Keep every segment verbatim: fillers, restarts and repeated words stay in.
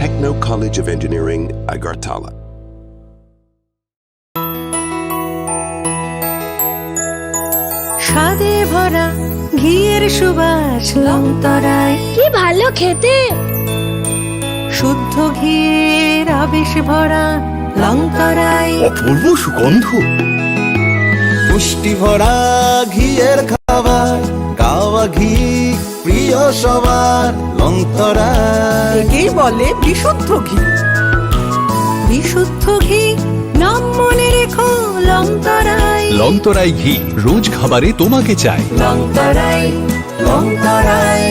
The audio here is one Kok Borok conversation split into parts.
Techno College of Engineering, Agartala. স্বাদে ভরা ঘিয়ের সুবাস লংতরাই। কি ভালো খেতে! শুদ্ধ ঘিয়ের আবেশ ভরা লংতরাই। অপূর্ব সুগন্ধ। পুষ্টি ভরা ঘিয়ের খাবার, কাওয়া ঘি প্রিয় সবার, লংতরাই। একেই বলে বিশুদ্ধ ঘি। বিশুদ্ধ ঘি, নাম মনে রেখো, লংতরাই। লংতরাই ঘি, রোজ খাবারে তোমাকে চাই। লংতরাই, লংতরাই,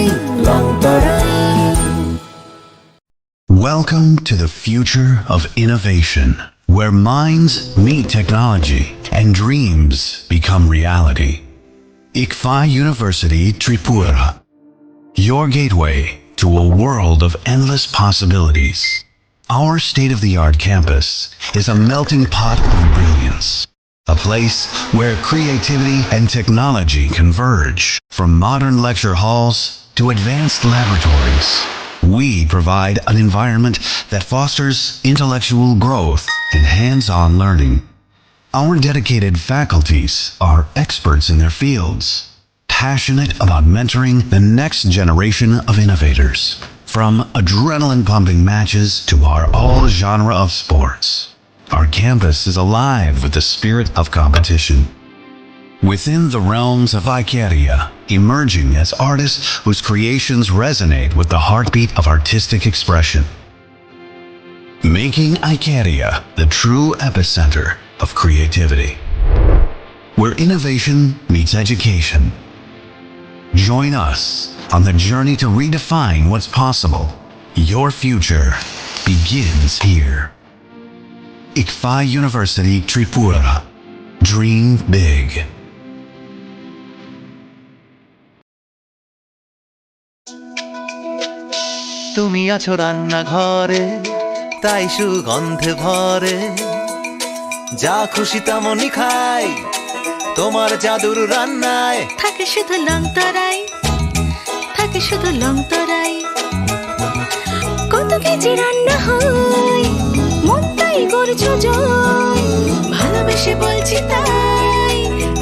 লংতরাই। Welcome to the future of innovation, where minds meet technology and dreams become reality. Ikfa University Tripura, your gateway to a world of endless possibilities. Our state-of-the-art campus is a melting pot of brilliance, a place where creativity and technology converge. From modern lecture halls to advanced laboratories, we provide an environment that fosters intellectual growth and hands-on learning. Our dedicated faculties are experts in their fields, passionate about mentoring the next generation of innovators. From adrenaline-pumping matches to our all-genre of sports, our campus is alive with the spirit of competition. Within the realms of Icaria, emerging as artists whose creations resonate with the heartbeat of artistic expression. Making Icaria the true epicenter of creativity, where innovation meets education. Join us on the journey to redefine what's possible. Your future begins here. Ikfa University Tripura. Dream big. তুমি আছো রান্নাঘরে, তাই সুগন্ধে ভরে। যা খুশি তেমনই খাই, তোমার জাদুর রান্নায়। থাকে শুধু লংতরাই, থাকে শুধু লংতরাই। কত কেজি রান্না হয়, মনটাই করছো জয়। ভালোবেসে বলছি তাই,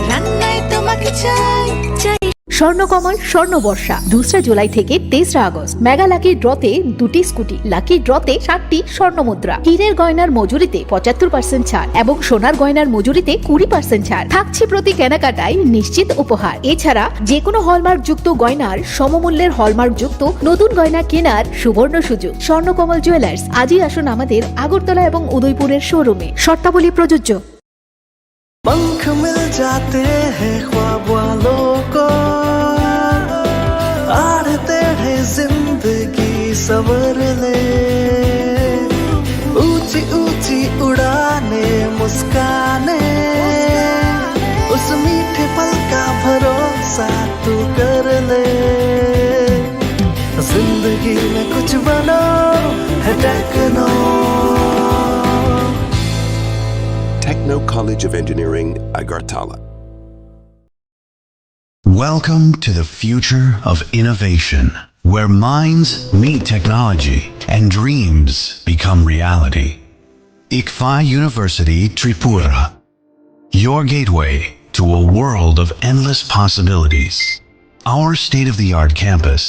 রান্নায় তোমাকে চাই, চাই। স্বর্ণকমল স্বর্ণবর্ষা, দুসরা জুলাই থেকে তেসরা আগস্ট। মেগা লাকি ড্রতে দুটি স্কুটি, লাকি ড্রতে সাতটি স্বর্ণ মুদ্রা, হীরের গয়নার মজুরিতে পঁচাত্তর পার্সেন্ট ছাড় এবং সোনার গয়নার মজুরিতে কুড়ি পার্সেন্ট ছাড়। থাকছে প্রতি কেনাকাটায় নিশ্চিত উপহার। এছাড়া যে কোনো হলমার্কযুক্ত গয়নার সমমূল্যের হলমার্কযুক্ত নতুন গয়না কেনার সুবর্ণ সুযোগ। স্বর্ণকমল জুয়েলার্স, আজই আসুন আমাদের আগরতলা এবং উদয়পুরের শোরুমে। শর্তাবলী প্রযোজ্য। पंख मिल जाते हैं ख्वाब वालों को, आड़ते हैं जिंदगी सवर ले। ऊंची ऊंची उड़ाने, मुस्काने, उस मीठे पल का भरोसा तू कर ले। जिंदगी में कुछ बनो है techno. Techno College of Engineering, Agartala. Welcome to the future of innovation, where minds meet technology and dreams become reality. Ikfa University Tripura, your gateway to a world of endless possibilities. Our state-of-the-art campus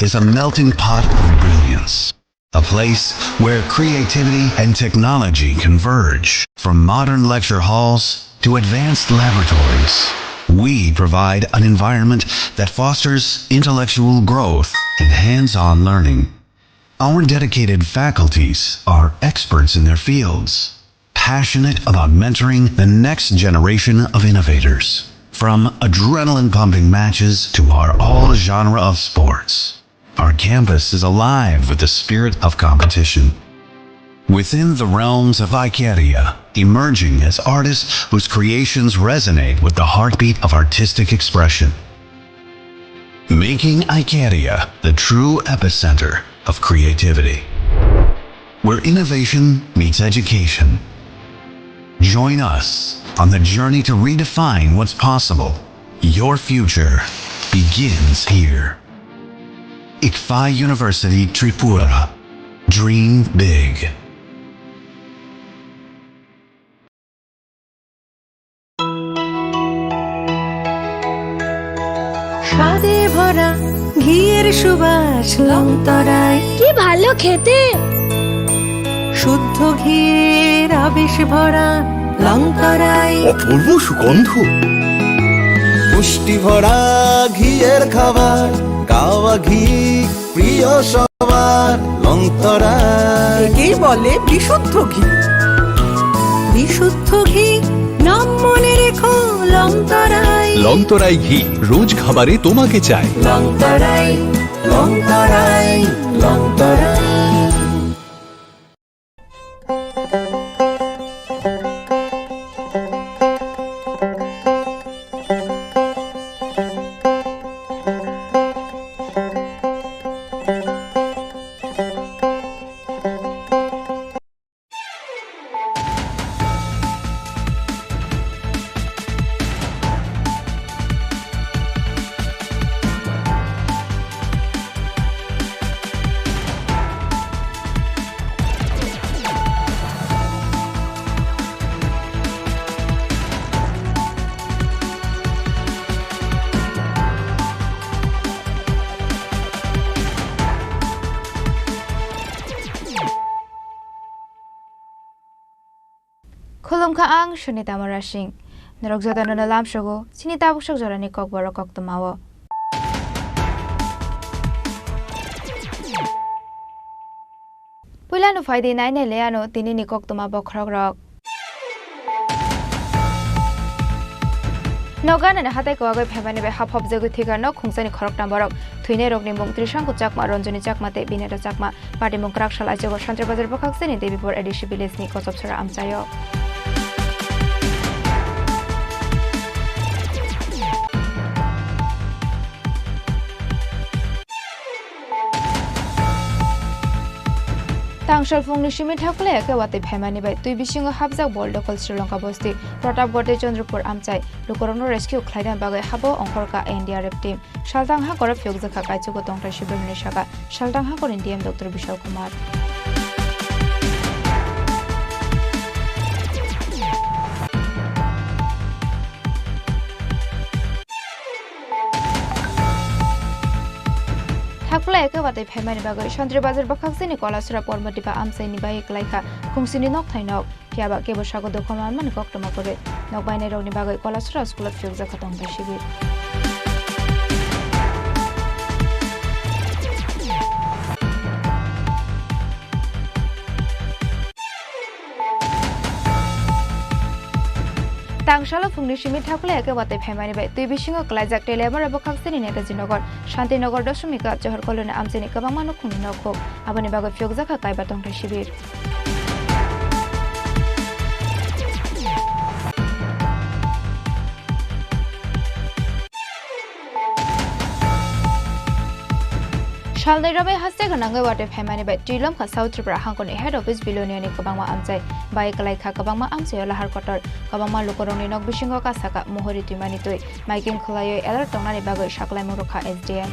is a melting pot of brilliance, a place where creativity and technology converge. From modern lecture halls to advanced laboratories, we provide an environment that fosters intellectual growth and hands-on learning. Our dedicated faculties are experts in their fields, passionate about mentoring the next generation of innovators. From adrenaline-pumping matches to our all-genre of sports, our campus is alive with the spirit of competition. Within the realms of Icaria, emerging as artists whose creations resonate with the heartbeat of artistic expression. Making Icaria the true epicenter of creativity, where innovation meets education. Join us on the journey to redefine what's possible. Your future begins here. Ikfa University Tripura. Dream big. স্বাদে ভরা ঘিয়ের সুবাস লংতরাই। কি ভালো খেতে! শুদ্ধ ঘিয়ের আবেশ ভরা লংতরাই। অপূর্ব সুগন্ধ। পুষ্টি ভরা ঘিয়ের খাবার, গাওয়া ঘি প্রিয় সবার, লংতরাই। একেই বলে বিশুদ্ধ ঘি। বিশুদ্ধ ঘি, নাম মনে রেখো, লংতরাই। লংতরাই ঘি রোজ খাবারে তোমাকে চাই। লংতরাই, লংতরাই, লংতরাই। Khulumkha ang Sunita Murasing. Norok jotono no lamsogo chini tabuk sok jorani kokborok koktwmao. Puila no phaidi nai nai le ano tini ni koktwma bokhorok rok. Noganani hatai kwagwi phaimani bai haphopjagwi thwikha nok khungsani khoroktham borok. Thwinairokni mung Trishanku Chakma, Ranjani Chakma tei Bineta Chakma. Patimung kwrak sal aichugo Santri Bazar bwkhaksini Debipur A D C village ni Kochopsora amchaio. Tangsalphungni simi thaklai khe watwi phaimani bai twi bisingo hapjak Bol Dokol Sri Lanka bosti Pratapgarh tei Chandrapur amchai lukurokno rescue khlaina bagwi habo ongkhorkha N D R F team. Saltang hakhoro phiyokjakha kaichugo tongthai sibirmani saka Saltang hakhorni D M Doctor Bishal Kumar. Thaklai khe watwi phaimani bagwi Santri Bazar bwkhaksini Kolasora Pormodipa amchaini bai kwlaikha khungsini nokthai nok. Phiyaba kebo sago dukha manmani koktwma kwrwi. Nok bainairokni bagwi Kolasora school-o phiyokjakha tongthai sibir. Tangsalo phungni simi thaklai khe watwi phaimani bai twi bisingo kwlaijak Teliamura bwkhaksini Netaji Nagar, Shanti Nagar, Dosomika, Johor Colony amchaini kwbangma nukhungni nokhuk. Aboni bagwi phiyokjakha kaiba tongthai sibir. Salnwi romwi haste gwnangwi watwi phaimani bai twi lomkha South Tripura hangkoni head office Biloniani kwbangma amchai bai kwlaikha kwbangma amchaio lahar kotor. Kwbangma lukurokni nok bisingo kasaka muhuri twimani twi. Maiking khwlaiwi alert tongnani bagwi saklaimung rwkha S D M.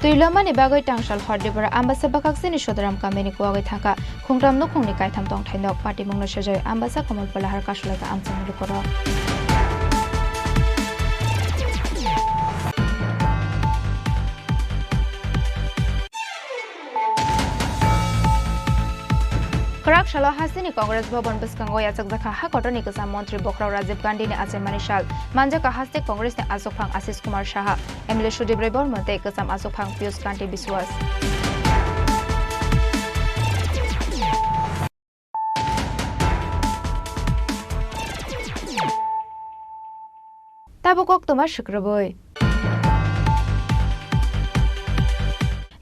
Twi lomani bagwi tangsal Hordipura Ambasa bwkhaksini Sodaram kamini kuwagwi thangkha khungtam nukhungni kaitham tongthai nok. Patimungno sejoi Ambasa Komol Palahar kasulaikha amchaini lukurok. Kwrak salo hasteni Congress Bhavan bwskango yachakjakha ha kotorni kwcham montri bokhorok Rajiv Gandhini achaimani sal. Manjakha haste Congressni achukphang Ashish Kumar Saha, M L A Sudip Roy Bormon tei kwcham achukphang Piyush Kanti Biswas. Tabuk koktwma swkrwbwi.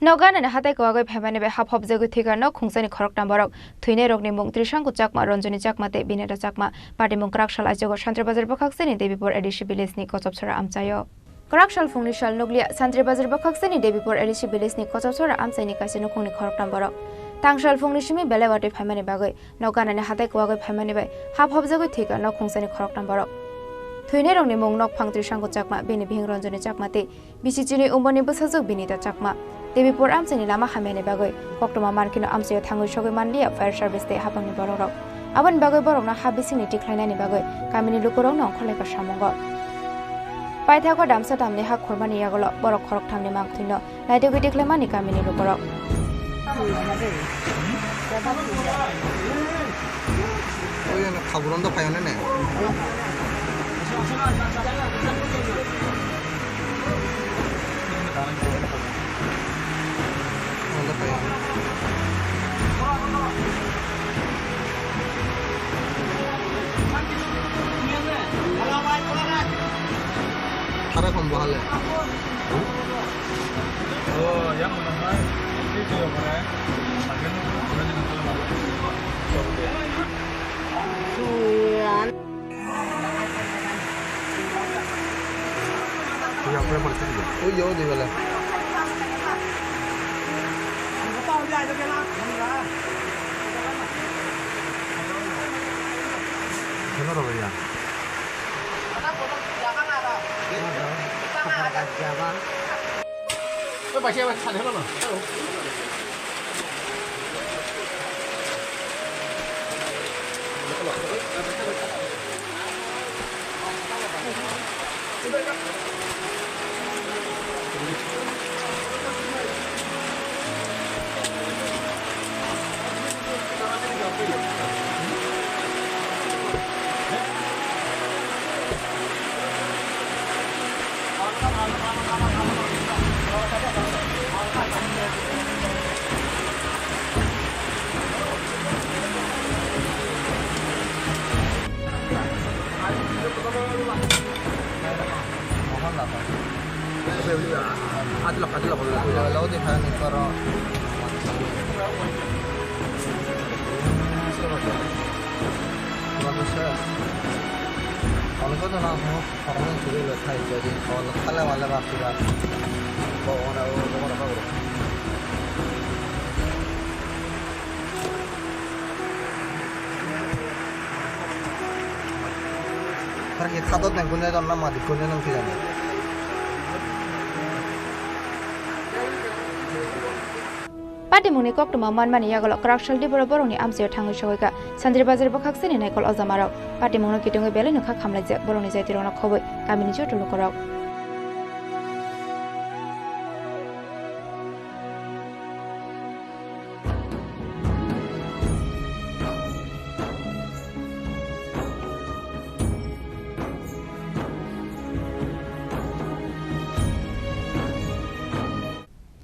Noganani hatai kwagwi phaimani bai haphopjagwi thwikha nok khungsani khoroktham borok. Thwinairokni mung Trishanku Chakma, Ranjani Chakma tei Bineta Chakma. Patimung kwrak sal aichugo Santri Bazar bwkhaksini Debipur A D C village ni Kochopsora amchaio. Kwrak sal phungni sal nukliya Santri Bazar bwkhaksini Debipur A D C village ni Kochopsora amchaini kaisa nukhungni khoroktham borok. Tangsal phungni simi belai watwi phaimani bagwi nok ganani hatai kwagwi phaimani bai hap hopjagwi thwikha nok khungsani khoroktham borok. Thwinairokni mung nokphang Trishango Chakma, bini bihing Ranjani Chakma tei bisi chini umboni bwsajwk Binita Chakma. Debipur amchaini lama hamyani bagwi koktwma mankhino amchaio thangwi sogwi manliya fire service tei hapangni borokrok. Aboni bagwi borokno ha bisingni tikhlainani bagwi kamini lukurokno ongkhorlaikha samungo. Paithago damsa tamni ha khurmani yagulo borok khorokthamni mangthwino naitugwi tikhlaimani kamini lukurok. Oye, na khaburon da phayo ne ne. Onda phayo. Hara kom bahale. Oh, yang mana? Itu dia mana? Bagian itu, bagian itu. Suyan. Uy, yo, di bala. Hello, Roya. Harke khadot nang kunai don nama di kunai nang kujani. Patimungni koktwma manmani yagulo kwraksal diboro borokni amchaio thangwi sogwikha Sanjri Bazar bwkhaksani naikol ojamarok. Patimungno kitungwi belai nokha khamlaijak borokni jaitirokno khobwi kamini joto lukurok.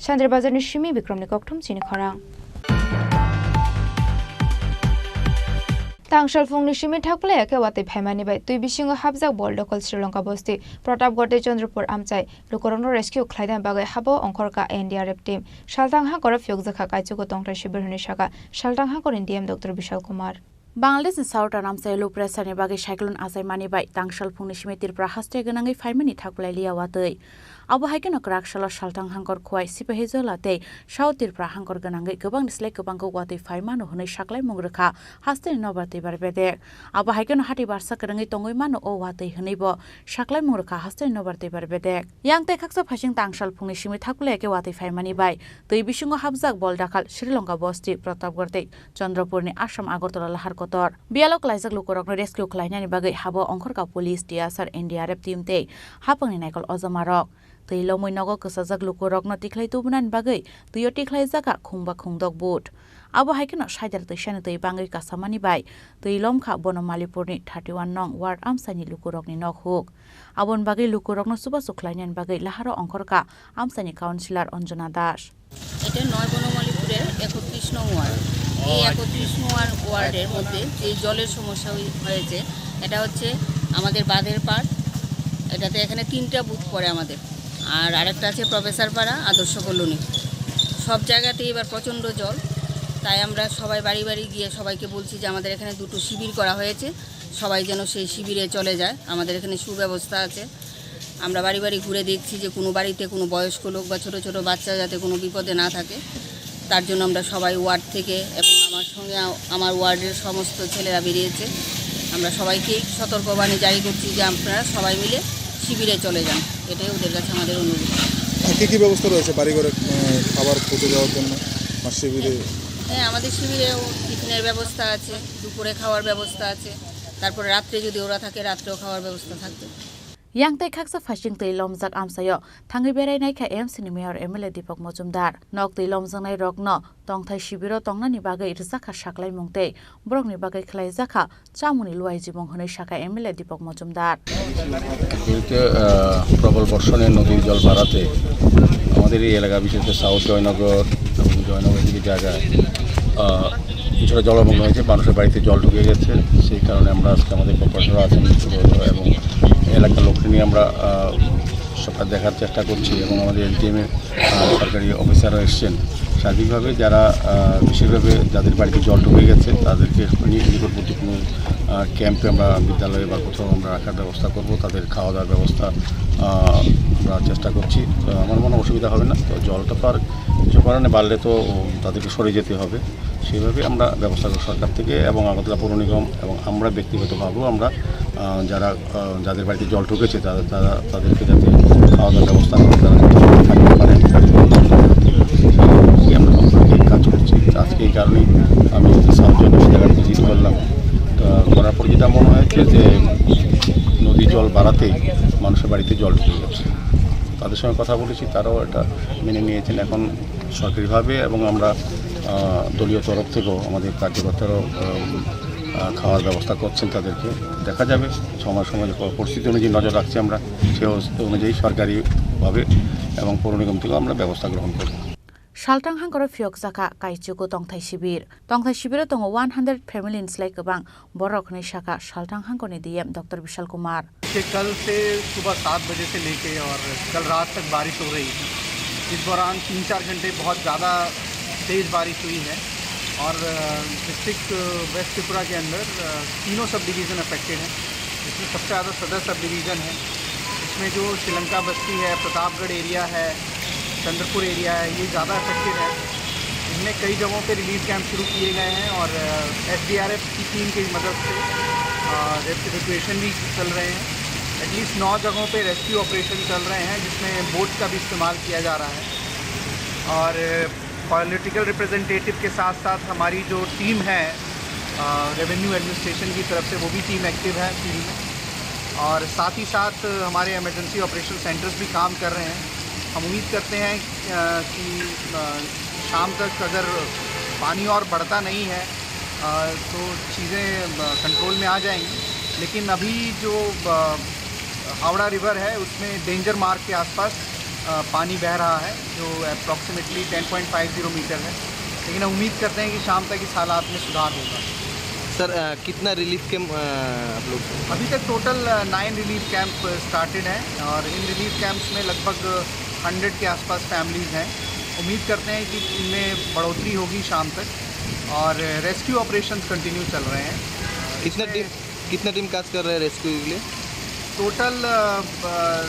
Sanjri Bazarni simi Bikramni kokthum chini khorang. Tangsal phungni simi thakphlai ya khe watwi phaimani bai twi bisingo hapjak bol dokol Sri Lanka bosti Pratapgarh tei Chandrapur amchai lukurokno rescue khlaina bagwi habo ongkhorkha N D R F team. Salthang hakoro phiyokjakha kaichugo tongthai sibir hwnwi sakha Salthang hakorni D M Doctor Bishal Kumar. Bangladeshni Southern amchai low pressure ni bagwi cyclone achaimani bai tangsal phungni simi Tripura haste gwnangwi phaimani thakphlai liya watwi. Abo hai kheno kwrak salo Salthang hangkor Khowai Sipahijola tei South Tripura hangkor gwnangwi kwbangni slai kwbangkuk watwi phai mano hwnwi saklaimung rwkha hasteni nobar twibar bedek. Abo hai kheno hati barsa kwrwngwi tongwi mano o watwi hwnwibo saklaimung rwkha hasteni nobar twibar bedek. Yang tei khaksa phaising tangsal phungni simi thakphlai ya khe watwi phaimani bai twi bisingo hapjak bol dakhal Sri Lanka bosti Pratapgarh tei Chandrapurni Assam Agartala lahar kotor. Biyalo klaijak lukurokno rescue khlainani bagwi habo ongkhorkha police, T S R, N D R F team tei hapangni naikol ojamarok. Twi lomwi nogo kwchajak lukurokno tikhlai tubunani bagwi twio tikhlaijakha khungba khungdok boat. Abo hai kheno saidar twisani twi bangwi kasamani bai twi lomkha Bonomalipurni thirty one nong ward amchaini lukurokni nok huk. Aboni bagwi lukurokno chubachu khlainani bagwi laharo ongkhorkha amchaini councillor Anjana Das. এটা নয় বনমালীপুরের একত্রিশ নং ওয়ার্ড। এই একত্রিশ নং ওয়ার্ডের মধ্যে যে জলের সমস্যা হয়ে-, হয়েছে, এটা হচ্ছে আমাদের বাঁধের পাড়, এটাতে এখানে তিনটা বুথ পড়ে আমাদের, আর আরেকটা আছে প্রফেসর পাড়া, আদর্শ কলোনি। সব জায়গাতেই এবার প্রচণ্ড জল, তাই আমরা সবাই বাড়ি বাড়ি গিয়ে সবাইকে বলছি যে আমাদের এখানে দুটো শিবির করা হয়েছে, সবাই যেন সেই শিবিরে চলে যায়। আমাদের এখানে সুব্যবস্থা আছে। আমরা বাড়ি বাড়ি ঘুরে দেখছি যে কোনো বাড়িতে কোনো বয়স্ক লোক বা ছোট ছোট বাচ্চা যাতে কোনো বিপদে না থাকে। তার জন্য আমরা সবাই ওয়ার্ড থেকে এবং আমার সঙ্গে আ-, আমার ওয়ার্ডের সমস্ত ছেলেরা বেরিয়েছে। আমরা সবাইকেই সতর্কবাণী জারি করছি যে আপনারা সবাই মিলে শিবিরে চলে যান, এটাই ওদের কাছে আমাদের অনুরোধ। আর কি কি ব্যবস্থা রয়েছে বাড়িঘরে, আহ, খাবার পৌঁছে দেওয়ার জন্য বা শিবিরে? হ্যাঁ, আমাদের শিবিরেও টিফিনের ব্যবস্থা আছে, দুপুরে খাওয়ার ব্যবস্থা আছে, তারপরে রাত্রে যদি ওরা থাকে, রাত্রেও খাওয়ার ব্যবস্থা থাকবে। Yang tei khaksa phaising twi lomjak amchaio thangwi berai naikha M C ni mayor M L A Deepak Mojumdar. Nok twi lomjaknai rokno tongthai shibiro tongnani bagwi rwjakha saklaimung tei borokni bagwi khlaijakha chamungni luaijimung hwnwi sakha M L A Deepak Mojumdar. এই মুহূর্তে, আহ, প্রবল বর্ষণে নদীর জল বাড়াতে আমাদের এই এলাকা, বিশেষ করে সাউথ জয়নগর এবং জয়নগর দিকে জায়গায়, আহ, কিছুটা জলমগ্ন হয়েছে, মানুষের বাড়িতে জল ঢুকে গেছে, সেই কারণে আমরা আজকে আমাদের কর্পোরেটর আছেন এবং এলাকার লোককে নিয়ে আমরা, আহ, সবটা দেখার চেষ্টা করছি এবং আমাদের এসডিএম এর, আহ, সরকারি অফিসাররা এসছেন। সার্বিকভাবে যারা, আহ, বিশেষভাবে যাদের বাড়িতে জল ঢুকে গেছে তাদেরকে নি-, নিকটবর্তী কোনো, আহ, ক্যাম্পে আমরা, বিদ্যালয়ে বা কোথাও আমরা রাখার ব্যবস্থা করব, তাদের খাওয়া দাওয়ার ব্যবস্থা, আহ, আমরা চেষ্টা করছি। তো আমার মনে হয় অসুবিধা হবে না। তো জলটা তো আর কিছু করার নেই, বাড়লে তো তাদেরকে সরে যেতে হবে। সেইভাবে আমরা ব্যবস্থা করব সরকার থেকে এবং আগরতলা পৌর নিগম এবং আমরা ব্যক্তিগতভাবেও আমরা, আহ, যারা, আহ, যাদের বাড়িতে জল ঢুকেছে তারা, তারা, তাদেরকে যাতে খাওয়া দাওয়ার ব্যবস্থা করে, তারা যাতে থাকতে পারেন, আমরা সব কাজ করছি। তো আজকে এই কারণেই আমি সাউথ জয়নগর জায়গায় ভিজিট করলাম। তো করার পর যেটা মনে হয়েছে যে নদীর জল বাড়াতেই মানুষের বাড়িতে জল ঢুকে যাচ্ছে। তাদের সঙ্গে কথা বলেছি, তারাও এটা মেনে নিয়েছেন। এখন সরকারিভাবে এবং আমরা, আহ, দলীয় তরফ থেকেও আমাদের কার্যকর্তারাও, আহ, আহ, খাওয়ার ব্যবস্থা করছেন তাদেরকে। দেখা যাবে সময় সময় যে পরিস্থিতি অনুযায়ী নজর রাখছি আমরা, সে অনুযায়ী সরকারিভাবে এবং পৌর নিগম থেকেও আমরা ব্যবস্থা গ্রহণ করব। Salthang hangkoro phiyok jakha Kaichuku tongthai shibir. Tongthai shibiro tongo one hundred family ni slai kwbang borok hwnwi sakha Salthang hangkorni D M Doctor Bishal Kumar. ये कल से सुबह सात बजे से लेके और कल रात तक बारिश हो रही थी। इस दौरान तीन चार घंटे बहुत ज़्यादा तेज़ बारिश हुई है और, अ, डिस्ट्रिक्ट वेस्ट त्रिपुरा के अंदर, अ, तीनों सब डिवीज़न अफेक्टेड हैं, जिसमें सबसे ज़्यादा सदर सब डिवीज़न है। इसमें जो श्रीलंका बस्ती है, प्रतापगढ़ एरिया है, चंद्रपुर एरिया है, ये ज़्यादा अफेक्टेड है। इनमें कई जगहों पे रिलीफ कैंप शुरू किए गए हैं और, अ, एसडीआरएफ की टीम की मदद से, अ, रेस्क्यू ऑपरेशन भी चल रहे हैं। एटलीस्ट नौ जगहों पे रेस्क्यू ऑपरेशन चल रहे हैं, जिसमें बोट्स का भी इस्तेमाल किया जा रहा है। और पॉलिटिकल रिप्रेजेंटेटिव के साथ साथ हमारी जो टीम है, अ, रेवेन्यू एडमिनिस्ट्रेशन की तरफ से, वो भी टीम एक्टिव है फील्ड में। और साथ ही साथ हमारे इमरजेंसी ऑपरेशन सेंटर्स भी काम कर रहे हैं। हम उम्मीद करते हैं, अ, कि, अ, शाम तक अगर पानी और बढ़ता नहीं है, अ, तो चीज़ें, अ, कंट्रोल में आ जाएंगी। लेकिन अभी जो, अ, हावड़ा रिवर है, उसमें डेंजर मार्क के आसपास, अ, पानी बह रहा है, जो approximately ten point five zero metre है। लेकिन हम उम्मीद करते हैं कि शाम तक इस हालात में सुधार होगा। सर, अ, कितना रिलीफ कैंप, अ, आप लोग? अभी तक टोटल, अ, नाइन रिलीफ कैंप स्टार्टेड हैं और इन रिलीफ कैंप्स में लगभग हंड्रेड के आसपास फैमिलीज हैं। उम्मीद करते हैं कि इनमें बढ़ोतरी होगी शाम तक और रेस्क्यू ऑपरेशंस कंटिन्यू चल रहे हैं। कितना इसमें टीम, कितना टीम काज कर रहा है रेस्क्यू के लिए? टोटल, अ, अ,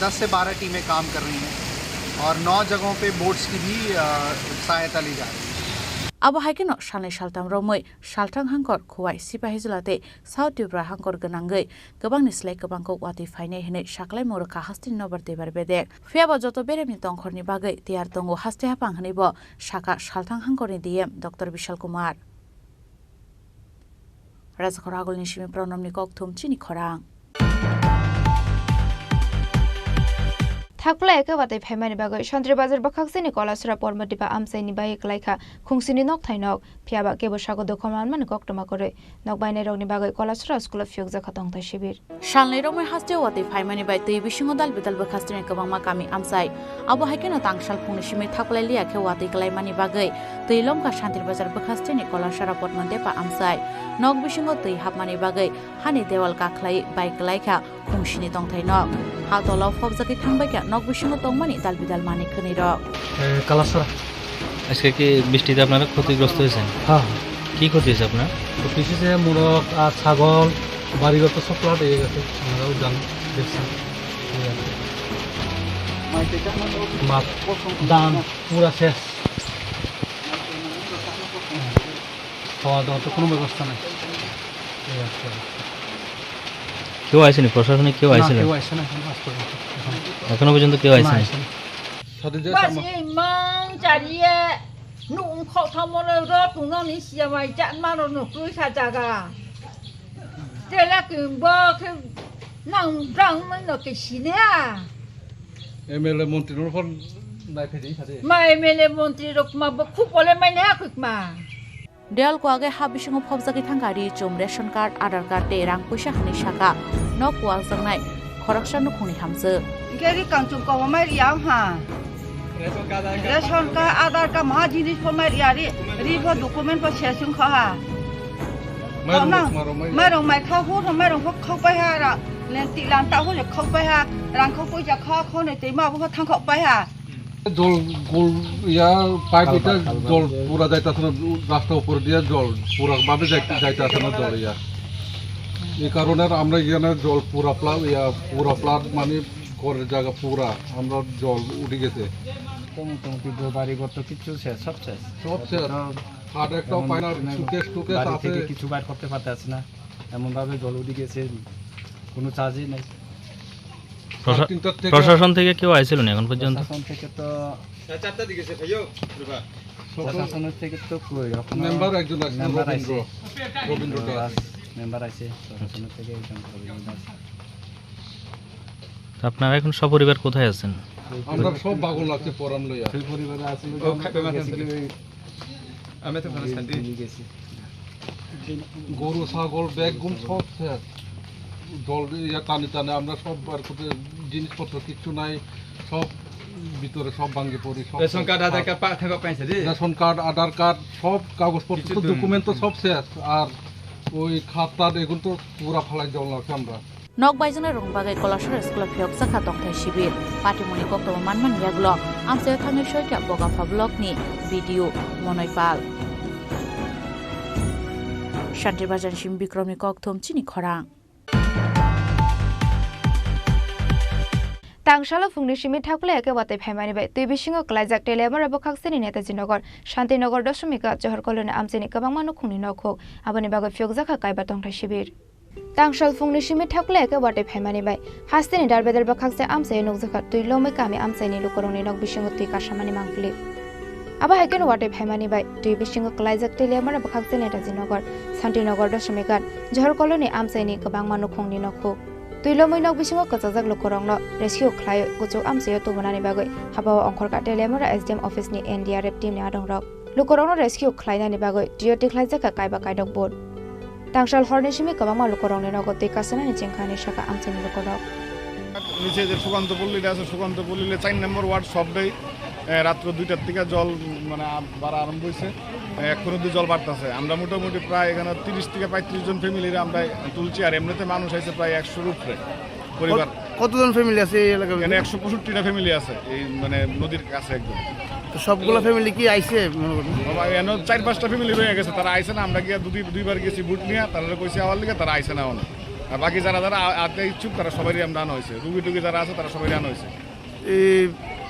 दस से बारह टीमें काम कर रही हैं और नौ जगहों पे बोट्स की भी, अ, सहायता ली जा रही है। Abo hai kheno salnwi saltham romwi Salthang hangkor, Khowai, Sipahijala tei South Tripura hangkor gwnangwi kwbangni slai kwbang kok watwi phainai hwnwi saklaimung rwkha hasteni nobar teibar bedek. Phiyaba joto beremni tongkhorni bagwi tiyar tongo haste haphang hwnwibo sakha Salthang hangkorni D M Doctor Bishal Kumar. Rajakhor Agulni simi Pranamni kokthum chini khorang. Thakpla eke watwi phaimani bagwi Santri Bazar bwkhaksini Kolasora Pormodipa amchaini bai klaikha khungsini nokthai nok, phiyaba kebo sago dukho manmani koktwma kwrwi. Nok bainairokni bagwi Kolasora school-o phiyokjakha tongthai shibir. Salnwi romwi hasteo watwi phaimani bai twi bisingo dal bidal bwkhaksini kwbangma kami amchai. Abo hai kheno tangsal phungni simi thakplai liya khe watwi klaimani bagwi twi lomkha Santri Bazar bwkhaksini Kolasora Pormodipa amchai. Nok bisingo twi hapmani bagwi hani dewal kakhlai bai klaikha khungsini tongthai nok. Ha tolo phokjagwi thangbaikha nok bisingo tongmani dal bidal manwi khwnwi rok. এ, কালাসরা। আজকে কি বৃষ্টিতে আপনারা ক্ষতিগ্রস্ত হয়েছেন? হ্যাঁ, হ্যাঁ। কি ক্ষতি হয়েছে আপনার? তো কৃষিতে মোরগ আর ছাগল, বাড়িঘর তো সব ফ্লাড হয়ে গেছে, আপনারাও জানেন, দেখছেন। ঠিক আছে। মাছ, ধান পুরা শেষ। খাওয়া দাওয়ার তো কোনো ব্যবস্থা নাই। এই আর কি অবস্থা। কেউ আইসেনি? প্রশাসনিক কেউ না, আইসেনি? কেউ আইসে না এখন আজ পর্যন্ত। এখন এখনো পর্যন্ত কেউ না, আইসেনি? আইসে না। সাথে যে Bas sama- imang chariye nuk khok thamo no ro tungno ni siya mai jat mano nuk tui kha jaga. Tela king bo khe nang brang mai no ke sine ha. M L A মন্ত্রী রোপণ নাই ফেরি সাথে। Ma M L A মন্ত্রী rok ma bo khuk ole mai ne ha khuk ma. Diyal kuage ha bisingo phobjagwi thangkha ri chum, ration card, Aadhaar card tei rang puisa hwnwi sakha. Nok kuakjaknai khoroksa nukhungni hamjwk. Hingke ri kangchung kobo mai ri ang ha. Ration card, Aadhaar card, maha jinis pho mai ri ari. Ri pho document pho se sung kha ha. Mairung Nang, maro mai. Mairung mai kha hu, mairung pho khok pai ha ra. Len ti lan ta hu le khok pai ha. Rang khok pai ja kha kho ne tei ma bo pho thang khok pai ha. জল গোল ইয়া পাইপ এটা জল পুরা যাইতাছে না, রাস্তা উপরে দিয়ে জল পুরা ভাবে যাইতে যাইতাছে না জল ইয়া। এই কারণে আমরা এখানে জল পুরা প্লা ইয়া পুরা প্লাট মানে ঘরের জায়গা পুরা আমরা জল উঠে গেছে। তো মোটামুটি দু বাড়ি ঘর তো কিচ্ছু শেষ, সব শেষ। সব শেষ। তো আর একটাও এমন পায় না, কোনো সুকেশ টুকেশ বাড়ি আছে। থেকে কিছু বার করতে পারতেছে না, এমনভাবে জল উঠে গেছে, কোনো চার্জই নেই। প্রশা-, সাড়ে তিনটার থেকে প্রশাসন থেকে কেউ আইছিল না এখন পর্যন্ত? প্রশাসন থেকে তো চারটার দিকে সে ভাইও, প্রশাসনের থেকে তো কই, এখনো মেম্বার একজন আছে, মেম্বার রবীন্দ্র, আইছে। রবীন্দ্র দাস। মেম্বার আছে, প্রশাসনের থেকে একজন রবীন্দ্র দাস। তো আপনারা এখন সপরিবার কোথায় আছেন? আমরা সব পাগল লাগছে পরাম লইয়া। সেই পরিবারে আছে, ও, খাইতে মাখে গেছি কি আছে। ওই আমি তো ওখানে শান্তি। গেছি। গরু, ছাগল, বেগুন সব শেষ। জল ইয়া টানে টানে আমরা সব বার করতে জিনিসপত্র কিচ্ছু নাই, সব ভিতরে সব ভাঙে পড়ি, সব রেশন কার্ড, শেষ। আধার কার্ড পা-, থাকা পাইছে রে? রেশন কার্ড, আধার কার্ড, সব কাগজপত্র কিছু তো দিন। ডকুমেন্ট তো সব শেষ। আর ওই খাতা এগুলো তো পুরা ফালাই জল আছে আমরা। Nok baijwnai rok bagwi Kolasora school o phiyokjakha tongthai shibir. Patimoni koktwma manmani yagulo amchaio thangwi soikha Bogapha block ni B D O Monoi Pal. Shanti Bajan sim Bikromni kokthum chini khorang. Tangsalo phungni simi thaklai khe watwi phaimani bai twi bisingo kwlaijak Teliamura bwkhakseni Netaji Nagar, Shanti Nagar, Dosomika, Johor Colony amchaini kwbangma nukhungni nokhuk. Aboni bagwi phiyokjakha kaiba tongthai shibir. Tangsal phungni simi thaklai khe watwi phaimani bai hasteni darbedar bwkhakse amchaio nukjakha twi lomwi kami amchaini lukurokni nok bisingo twi kasamani mangpili. Abo hai kheno watwi phaimani bai twi bisingo kwlaijak Teliamura bwkhakse Netaji Nagar, Shanti Nagar, Dosomika, Johor Colony amchaini kwbangma nukhungni nokhuk. Twi lomwi nok bisingo kwchajak lukurokno rescue khlaiwi kuchuk amchaio tubunani bagwi habao ongkhorkha Teliamura S D M office ni N D R F team ni adongrok. Lukurokno rescue khlainani bagwi twiwi tikhlaijak kha kaiba kaidok boat. Tangsal horni simi kwbangma lukurokni nogo twi kasanani chengkha hinwi sakha amchaini lukurok. নিচে যে সুকান্ত পল্লীটা আছে, সুকান্ত পল্লীর চার নম্বর ওয়ার্ড সবটাই, এ, রাত্র দুইটার থেকে জল, উম, মানে, আ-, বাড়া আরম্ভ হয়েছে। এ, এখন অব্দি জল বাড়তেছে। আমরা মোটামুটি প্রায় এখানে তিরিশ থেকে পঁয়ত্রিশ জন ফ্যামিলির আমরা তুলছি, আর এমনিতে মানুষ আছে প্রায় একশোর উপরে পরিবার। কত-, কতজন ফ্যামিলি আছে এই এলাকার এখানে ভিতরে? একশো পঁয়ষট্টিটা ফ্যামিলি আছে এই, মানে, নদীর কাছে একদম। তো সবগুলো ফ্যামিলি কি আইছে মনে করেন? বাবা, এনে চার পাঁচটা ফ্যামিলি রয়ে গেছে, তারা আইছে না। আমরা গিয়া দুই, দুইবার গেছি বুট নিয়ে, তারা কইছে আওয়ার লিগে, তারা আইছে না অনেক। আর বাকি যারা যারা আ-, আতে ইচ্ছুক, তারা সবারই আমরা আনা হয়েছে। রুগী টুগী যারা আছে, তারা সবারই আনা হয়েছে। এই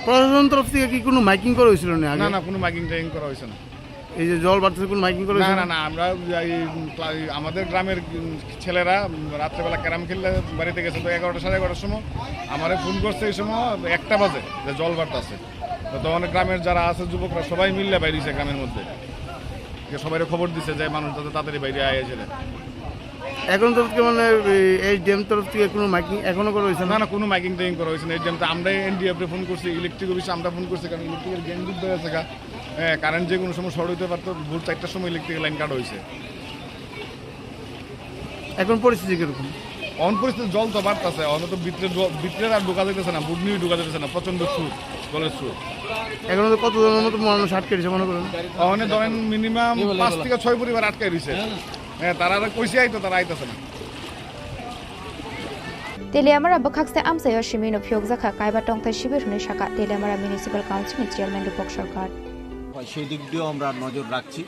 প্রশাসন তরফ থেকে কি কোনো মাইকিং করা হয়েছিল না আগে? না, না, কোনো মাইকিং টাইকিং করা হয়েছে না। এই যে জল বাড়তেছে, কোনো মাইকিং করা না, হয়েছিল না, না? না, আমরা এই ক্লা-, এই আমাদের গ্রামের, উম, ছেলেরা, উম, রাত্রেবেলা ক্যারাম খেললে বাড়িতে গেছে, তো এগারোটা, সাড়ে এগারোটার সময় আমারে ফোন করছে, এই সময় একটা বাজে, যে জল বাড়তেছে। তো তখন গ্রামের যারা আছে যুবকরা সবাই মিললে বাইরে হইছে গ্রামের মধ্যে, যে সবাইরে খবর দিছে যে মানুষ যাতে তাড়াতাড়ি বাইরে আয় এসে। এখন তরফ থেকে মানে এই, এই ড্যাম তরফ থেকে কোনো মাইকিং এখনো করা হয়েছে না? না, না, কোনো মাইকিং টাইকিং করা হয়েছে না। এই ড্যাম তো আমরাই এনডিএফ রে ফোন করছি, ইলেকট্রিক অফিসে আমরা ফোন করছি, কারণ ইলেকট্রিকের গেম যুদ্ধ হয়ে গেছে গা। হ্যাঁ, কারেন্ট যে কোনো সময় শর্ট হইতে পারতো। ভোর চারটার সময় ইলেকট্রিকের লাইন কাটা হয়েছে। এখন পরিস্থিতি কিরকম? এখন পরিস্থিতি জল তো বাড়তেছে, এখন তো ভিতরে ঢো-, ভিতরে আর ঢোকা যাইতেছে না, বুট নিয়ে ঢোকা যাইতেছে না, প্রচণ্ড সুর, জলের সুর। এখন তো কতজনের মতো মানুষ আটকে রয়েছে মনে করেন? ওখানে ধরেন মিনিমাম পাঁচ থেকে ছয় পরিবার আটকে রয়েছে। হ্যাঁ, তারা আর কইছে আইতো, তারা আইতেছে না। Teliamura bwkhakse amchaio simino phiyokjakha kaiba tongthai shibir hwnwi sakha Teliamura Municipal Council ni Chairman Rupak Sarkar. সেই দিক দিয়েও আমরা নজর রাখছি।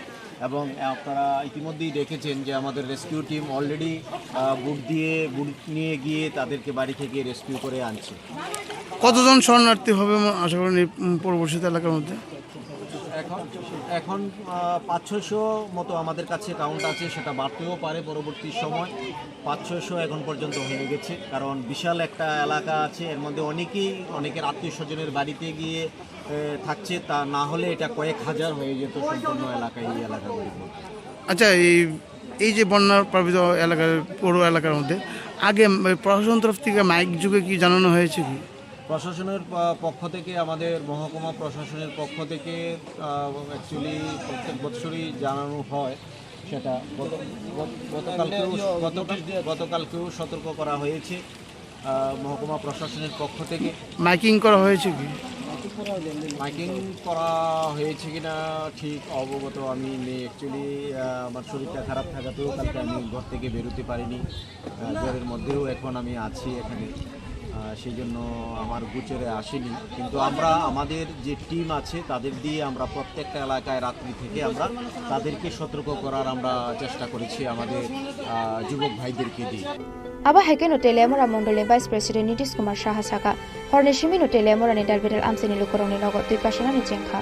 এবং আপনারা ইতিমধ্যেই দেখেছেন যে আমাদের রেস্কিউ টিম অলরেডি, আহ, বুট দিয়ে, বুট নিয়ে গিয়ে তাদেরকে বাড়ি থেকে রেস্কিউ করে আনছে। কতজন শরণার্থী হবে ম-, আশা করেন এই, উম, পরবর্তীতে এলাকার মধ্যে? এখন এখন, আহ, পাঁচ ছয়শো মতো আমাদের কাছে কাউন্ট আছে, সেটা বাড়তেও পারে পরবর্তী সময়। পাঁচ ছয়শো এখন পর্যন্ত হয়ে গেছে, কারণ বিশাল একটা এলাকা আছে, এর মধ্যে অনেকেই অনেকের আত্মীয় স্বজনের বাড়িতে গিয়ে, এ, থাকছে, তা না হলে এটা কয়েক হাজার হয়ে যেত সম্পূর্ণ এলাকা, এই এলাকাগুলির মধ্যে। আচ্ছা, এই, এই যে বন্যা প্লাবিত এলাকার, পৌর এলাকার মধ্যে আগে, উম, প্রশাসন তরফ থেকে মাইক যুগে কি জানানো হয়েছে কি? প্রশাসনের প-, পক্ষ থেকে, আমাদের মহকুমা প্রশাসনের পক্ষ থেকে, আহ, অ্যাকচুয়ালি প্রত্যেক বছরই জানানো হয় সেটা। গত, গত, গতকালকেও, গত, গতকালকেও সতর্ক করা হয়েছে, আহ, মহকুমা প্রশাসনের পক্ষ থেকে। মাইকিং করা হয়েছে কি? মাইকিং করা হয়েছে কিনা ঠিক অবগত আমি নেই। অ্যাকচুয়ালি, আহ, আমার শরীরটা খারাপ থাকাতেও কালকে আমি ঘর থেকে বেরোতে পারিনি। আহ, জ্বরের মধ্যেও এখন আমি আছি এখানে, আহ, সেই জন্য আমার গোচরে আসেনি। কিন্তু আমরা আমাদের যে টিম আছে, তাদের দিয়ে আমরা প্রত্যেকটা এলাকায় রাত্রি থেকে আমরা তাদেরকে সতর্ক করার আমরা চেষ্টা করেছি আমাদের, আহ, যুবক ভাইদেরকে দিয়ে। Abo hai kheno Teliamura Mondolni Vice President Nitish Kumar Saha saka, horni simino Teliamurani Dalbidal amchaini lukurokni nogo twi kasanani chengkha.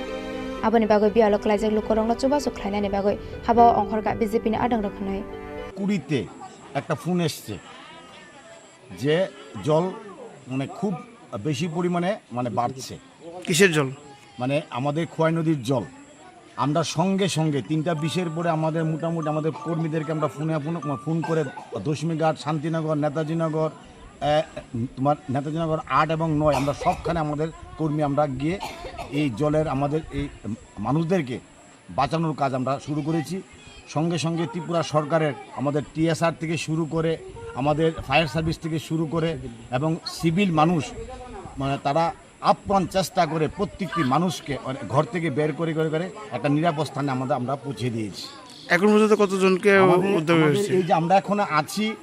Aboni bagwi biyalo klaijak lukurokno chubachu khlainani bagwi habao ongkhorkha B J P ni adongrok hwnwi. কুড়িতে একটা ফোন এসছে যে জল মানে খুব বেশি পরিমাণে মানে বাড়ছে। কিসের জল? মানে আমাদের খোয়াই নদীর জল। আমরা সঙ্গে সঙ্গে তিনটা বিশের পরে আমাদের মোটামুটি আমাদের কর্মীদেরকে আমরা ফোনে ফোন, ফোন করে দশমীঘাট, শান্তিনগর, নেতাজিনগর, আহ, তোমার নেতাজিনগর আট এবং নয়, আমরা সবখানে আমাদের কর্মী আমরা গিয়ে এই জলের আমাদের এই মানুষদেরকে বাঁচানোর কাজ আমরা শুরু করেছি। সঙ্গে সঙ্গে ত্রিপুরা সরকারের আমাদের টিএসআর থেকে শুরু করে, আমাদের ফায়ার সার্ভিস থেকে শুরু করে এবং সিভিল মানুষ, মানে, তারা আপ্রাণ চেষ্টা করে প্রত্যেকটি মানুষকে, মানে, ঘর থেকে বের করে, করে, করে একটা নিরাপদ স্থানে আমাদের, আমরা পৌঁছে দিয়েছি। এখন পর্যন্ত কতজনকে আমাদের, উদ্ধার আমাদের হয়েছে? এই যে আমরা এখন আছি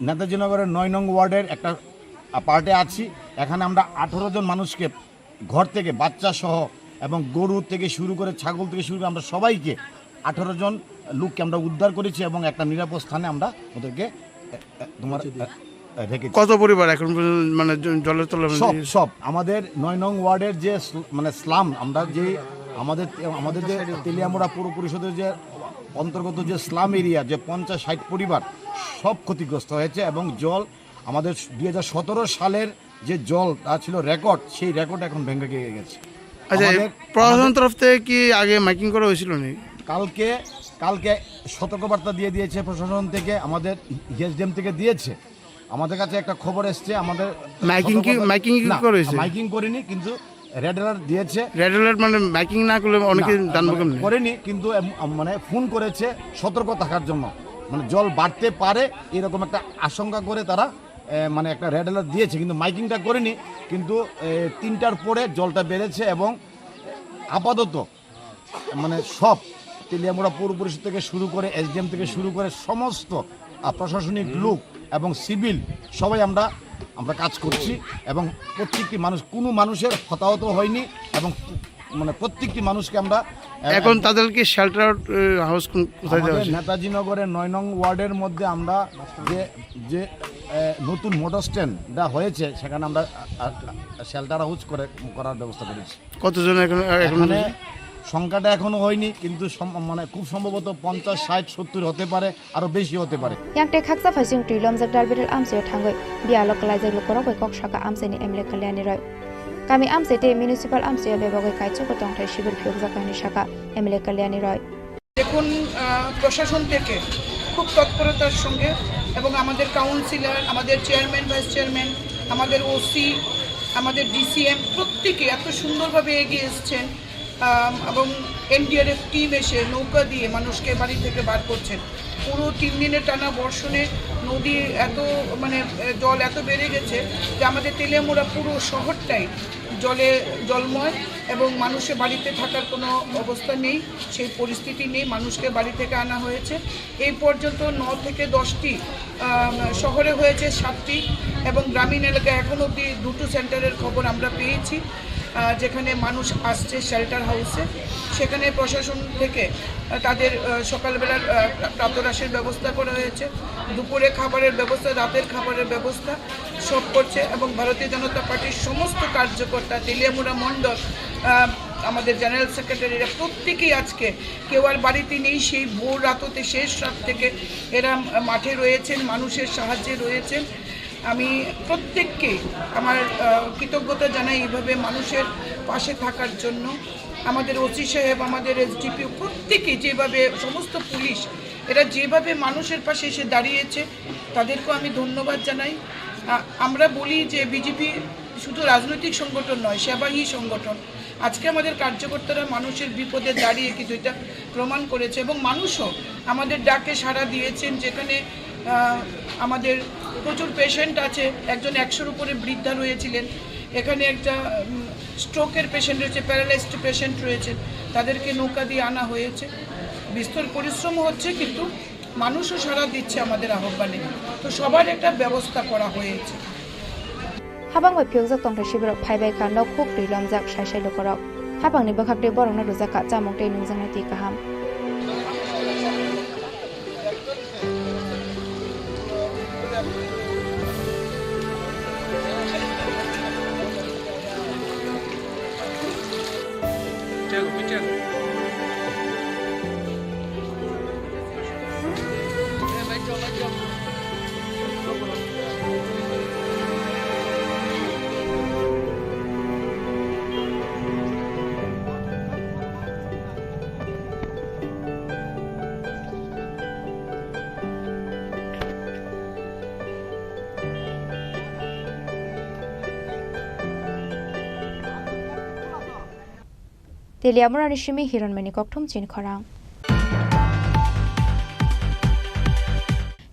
নেতাজিনগরের নয় নং ওয়ার্ডের একটা পার্টে আছি, এখানে আমরা আঠারো জন মানুষকে ঘর থেকে, বাচ্চা সহ এবং গরু থেকে শুরু করে, ছাগল থেকে শুরু করে, আমরা সবাইকে, আঠারো জন লোককে আমরা উদ্ধার করেছি এবং একটা নিরাপদ স্থানে আমরা ওদেরকে, এ, এ, তোমার, এ, এ, রেখেছি। কত পরিবার এখন পর্যন্ত মানে জ-, জলের তলানিতে? সব, সব। আমাদের নয় নং ওয়ার্ডের যে স্ল-, মানে স্লাম, আমরা যে আমাদের, আমাদের যে তেলিয়ামুড়া পৌর পরিষদের যে অন্তর্গত যে স্লাম এরিয়া, যে পঞ্চাশ ষাট পরিবার, সব ক্ষতিগ্রস্ত হয়েছে এবং জল আমাদের দুই হাজার সতেরো সালের যে জল তা ছিল রেকর্ড, সেই রেকর্ড এখন ভেঙে গিয়ে গেছে। আচ্ছা, এই আমাদের, প্রশাসন আমাদের তরফ থেকে কি আগে মাইকিং করা হয়েছিল নি? কালকে, কালকে সতর্কবার্তা দিয়ে দিয়েছে প্রশাসন থেকে, আমাদের এসডিএম থেকে দিয়েছে। আমাদের কাছে একটা খবর এসছে, আমাদের মাইকিং কি, সতর্কবার্তা, মাইকিং কি না, করেছে? মাইকিং করিনি, কিন্তু রেড অ্যালার্ট দিয়েছে। রেড অ্যালার্ট মানে মাইকিং না করলে অনেকে না, জানবো মানে কেমনে? করেনি, কিন্তু এম-, মানে ফোন করেছে সতর্ক থাকার জন্য, মানে জল বাড়তে পারে এরকম একটা আশঙ্কা করে তারা এ, মানে একটা রেড অ্যালার্ট দিয়েছে, কিন্তু মাইকিংটা করেনি। কিন্তু, এ, তিনটার পরে জলটা বেড়েছে এবং আপাতত মানে সব তেলিয়ামুড়া পৌর পরিষদ থেকে শুরু করে, এসডিএম থেকে শুরু করে সমস্ত, আ, প্রশাসনিক লোক এবং সিভিল সবাই আমরা, আমরা কাজ করছি এবং প্রত্যেকটি মানুষ, কোনো মানুষের হতাহত হয়নি এবং মানে প্রত্যেকটি মানুষকে আমরা, আহ, এখন তাদেরকে শেল্টার, আহ, হাউস কোন, কোথায় দেওয়া আমাদের হয়েছে? নেতাজি নগরের নয় নং ওয়ার্ডের মধ্যে আমরা যে, যে, আহ, নতুন মোটর স্ট্যান্ডটা হয়েছে, সেখানে আমরা, আহ, আহ, শেল্টার হাউস করে, করার ব্যবস্থা করেছি। কতজন এখন, এখন? এখানে সংখ্যাটা এখনো হয়নি, কিন্তু সম-, মানে খুব সম্ভবত পঞ্চাশ, ষাট, সত্তর হতে পারে। আরো বেশি হতে পারে। Yang tei khaksa phaising twi lomjak Dalbidal amchaio thangwi biyalo kwlaijak lukurok bai kok saka amchaini M L A Kalyani Roy. Kami amchai tei municipal amchaio bebagwi kaichukgo tongthai sibir phiyokjak hwnwi saka M L A Kalyani Roy. দেখুন, আহ, প্রশাসন থেকে খুব তৎপরতার সঙ্গে এবং আমাদের কাউন্সিলর, আমাদের chairman, vice chairman, আমাদের ওসি, আমাদের ডিসিএম প্রত্যেকে এত সুন্দরভাবে এগিয়ে এসছেন। আম, এবং এনডিআরএফ টিম এসে নৌকা দিয়ে মানুষকে বাড়ি থেকে বার করছেন। পুরো তিন দিনের টানা বর্ষণে নদী এত, মানে, এ, জল এত বেড়ে গেছে যে আমাদের তেলিয়ামুড়া পুরো শহরটাই জলে জলময় এবং মানুষের বাড়িতে থাকার কোনো অবস্থা নেই, সেই পরিস্থিতি নেই। মানুষকে বাড়ি থেকে আনা হয়েছে। এই পর্যন্ত ন থেকে দশটি, আম, শহরে হয়েছে সাতটি এবং গ্রামীণ এলাকায় এখন অবধি দুটো সেন্টারের খবর আমরা পেয়েছি। আহ, যেখানে মানুষ আসছে শেল্টার হাউসে, সেখানে প্রশাসন থেকে, আহ, তাদের, আহ, সকালবেলার, আহ, প্রা-, প্রাতরাশের ব্যবস্থা করা হয়েছে, দুপুরে খাবারের ব্যবস্থা, রাতের খাবারের ব্যবস্থা সব করছে এবং ভারতীয় জনতা পার্টির সমস্ত কার্যকর্তা তেলিয়ামুড়া মণ্ডল, আহ, আমাদের জেনারেল সেক্রেটারিরা প্রত্যেকেই আজকে, কেউ আর বাড়িতে নেই, সেই ভোর রাততে, শেষ রাত থেকে এরা মাঠে রয়েছেন, মানুষের সাহায্যে রয়েছেন। আমি প্রত্যেককে আমার, আহ, কৃতজ্ঞতা জানাই এইভাবে মানুষের পাশে থাকার জন্য। আমাদের ওসি সাহেব, আমাদের এসডিপিও, প্রত্যেকে যেভাবে, সমস্ত পুলিশ, এরা যেভাবে মানুষের পাশে এসে দাঁড়িয়েছে, তাদেরকেও আমি ধন্যবাদ জানাই। আ-, আমরা বলি যে বিজেপি শুধু রাজনৈতিক সংগঠন নয়, সেবাহী সংগঠন। আজকে আমাদের কার্যকর্তারা মানুষের বিপদে দাঁড়িয়ে কিন্তু এটা প্রমাণ করেছে এবং মানুষও আমাদের ডাকে সাড়া দিয়েছেন। যেখানে, আহ, আমাদের প্রচুর পেশেন্ট আছে, একজন একশোর উপরে বৃদ্ধা রয়েছিলেন, এখানে একটা, উম, স্ট্রোকের পেশেন্ট রয়েছে, প্যারালাইজড পেশেন্ট রয়েছে, তাদেরকে নৌকা দিয়ে আনা হয়েছে। বিস্তর পরিশ্রম হচ্ছে, কিন্তু মানুষও সাড়া দিচ্ছে আমাদের আহ্বানে। তো সবার একটা ব্যবস্থা করা হয়েছে। Habang bai phiyokjak tongthai siborok phaibai kha nok huk twi lomjak sai sai lukurok. Habangni bwkhak twi borokno rwjak kha chamung tei nungjaknai twi kaham. Teliamurani simi Hironmani kokthum chin khorang.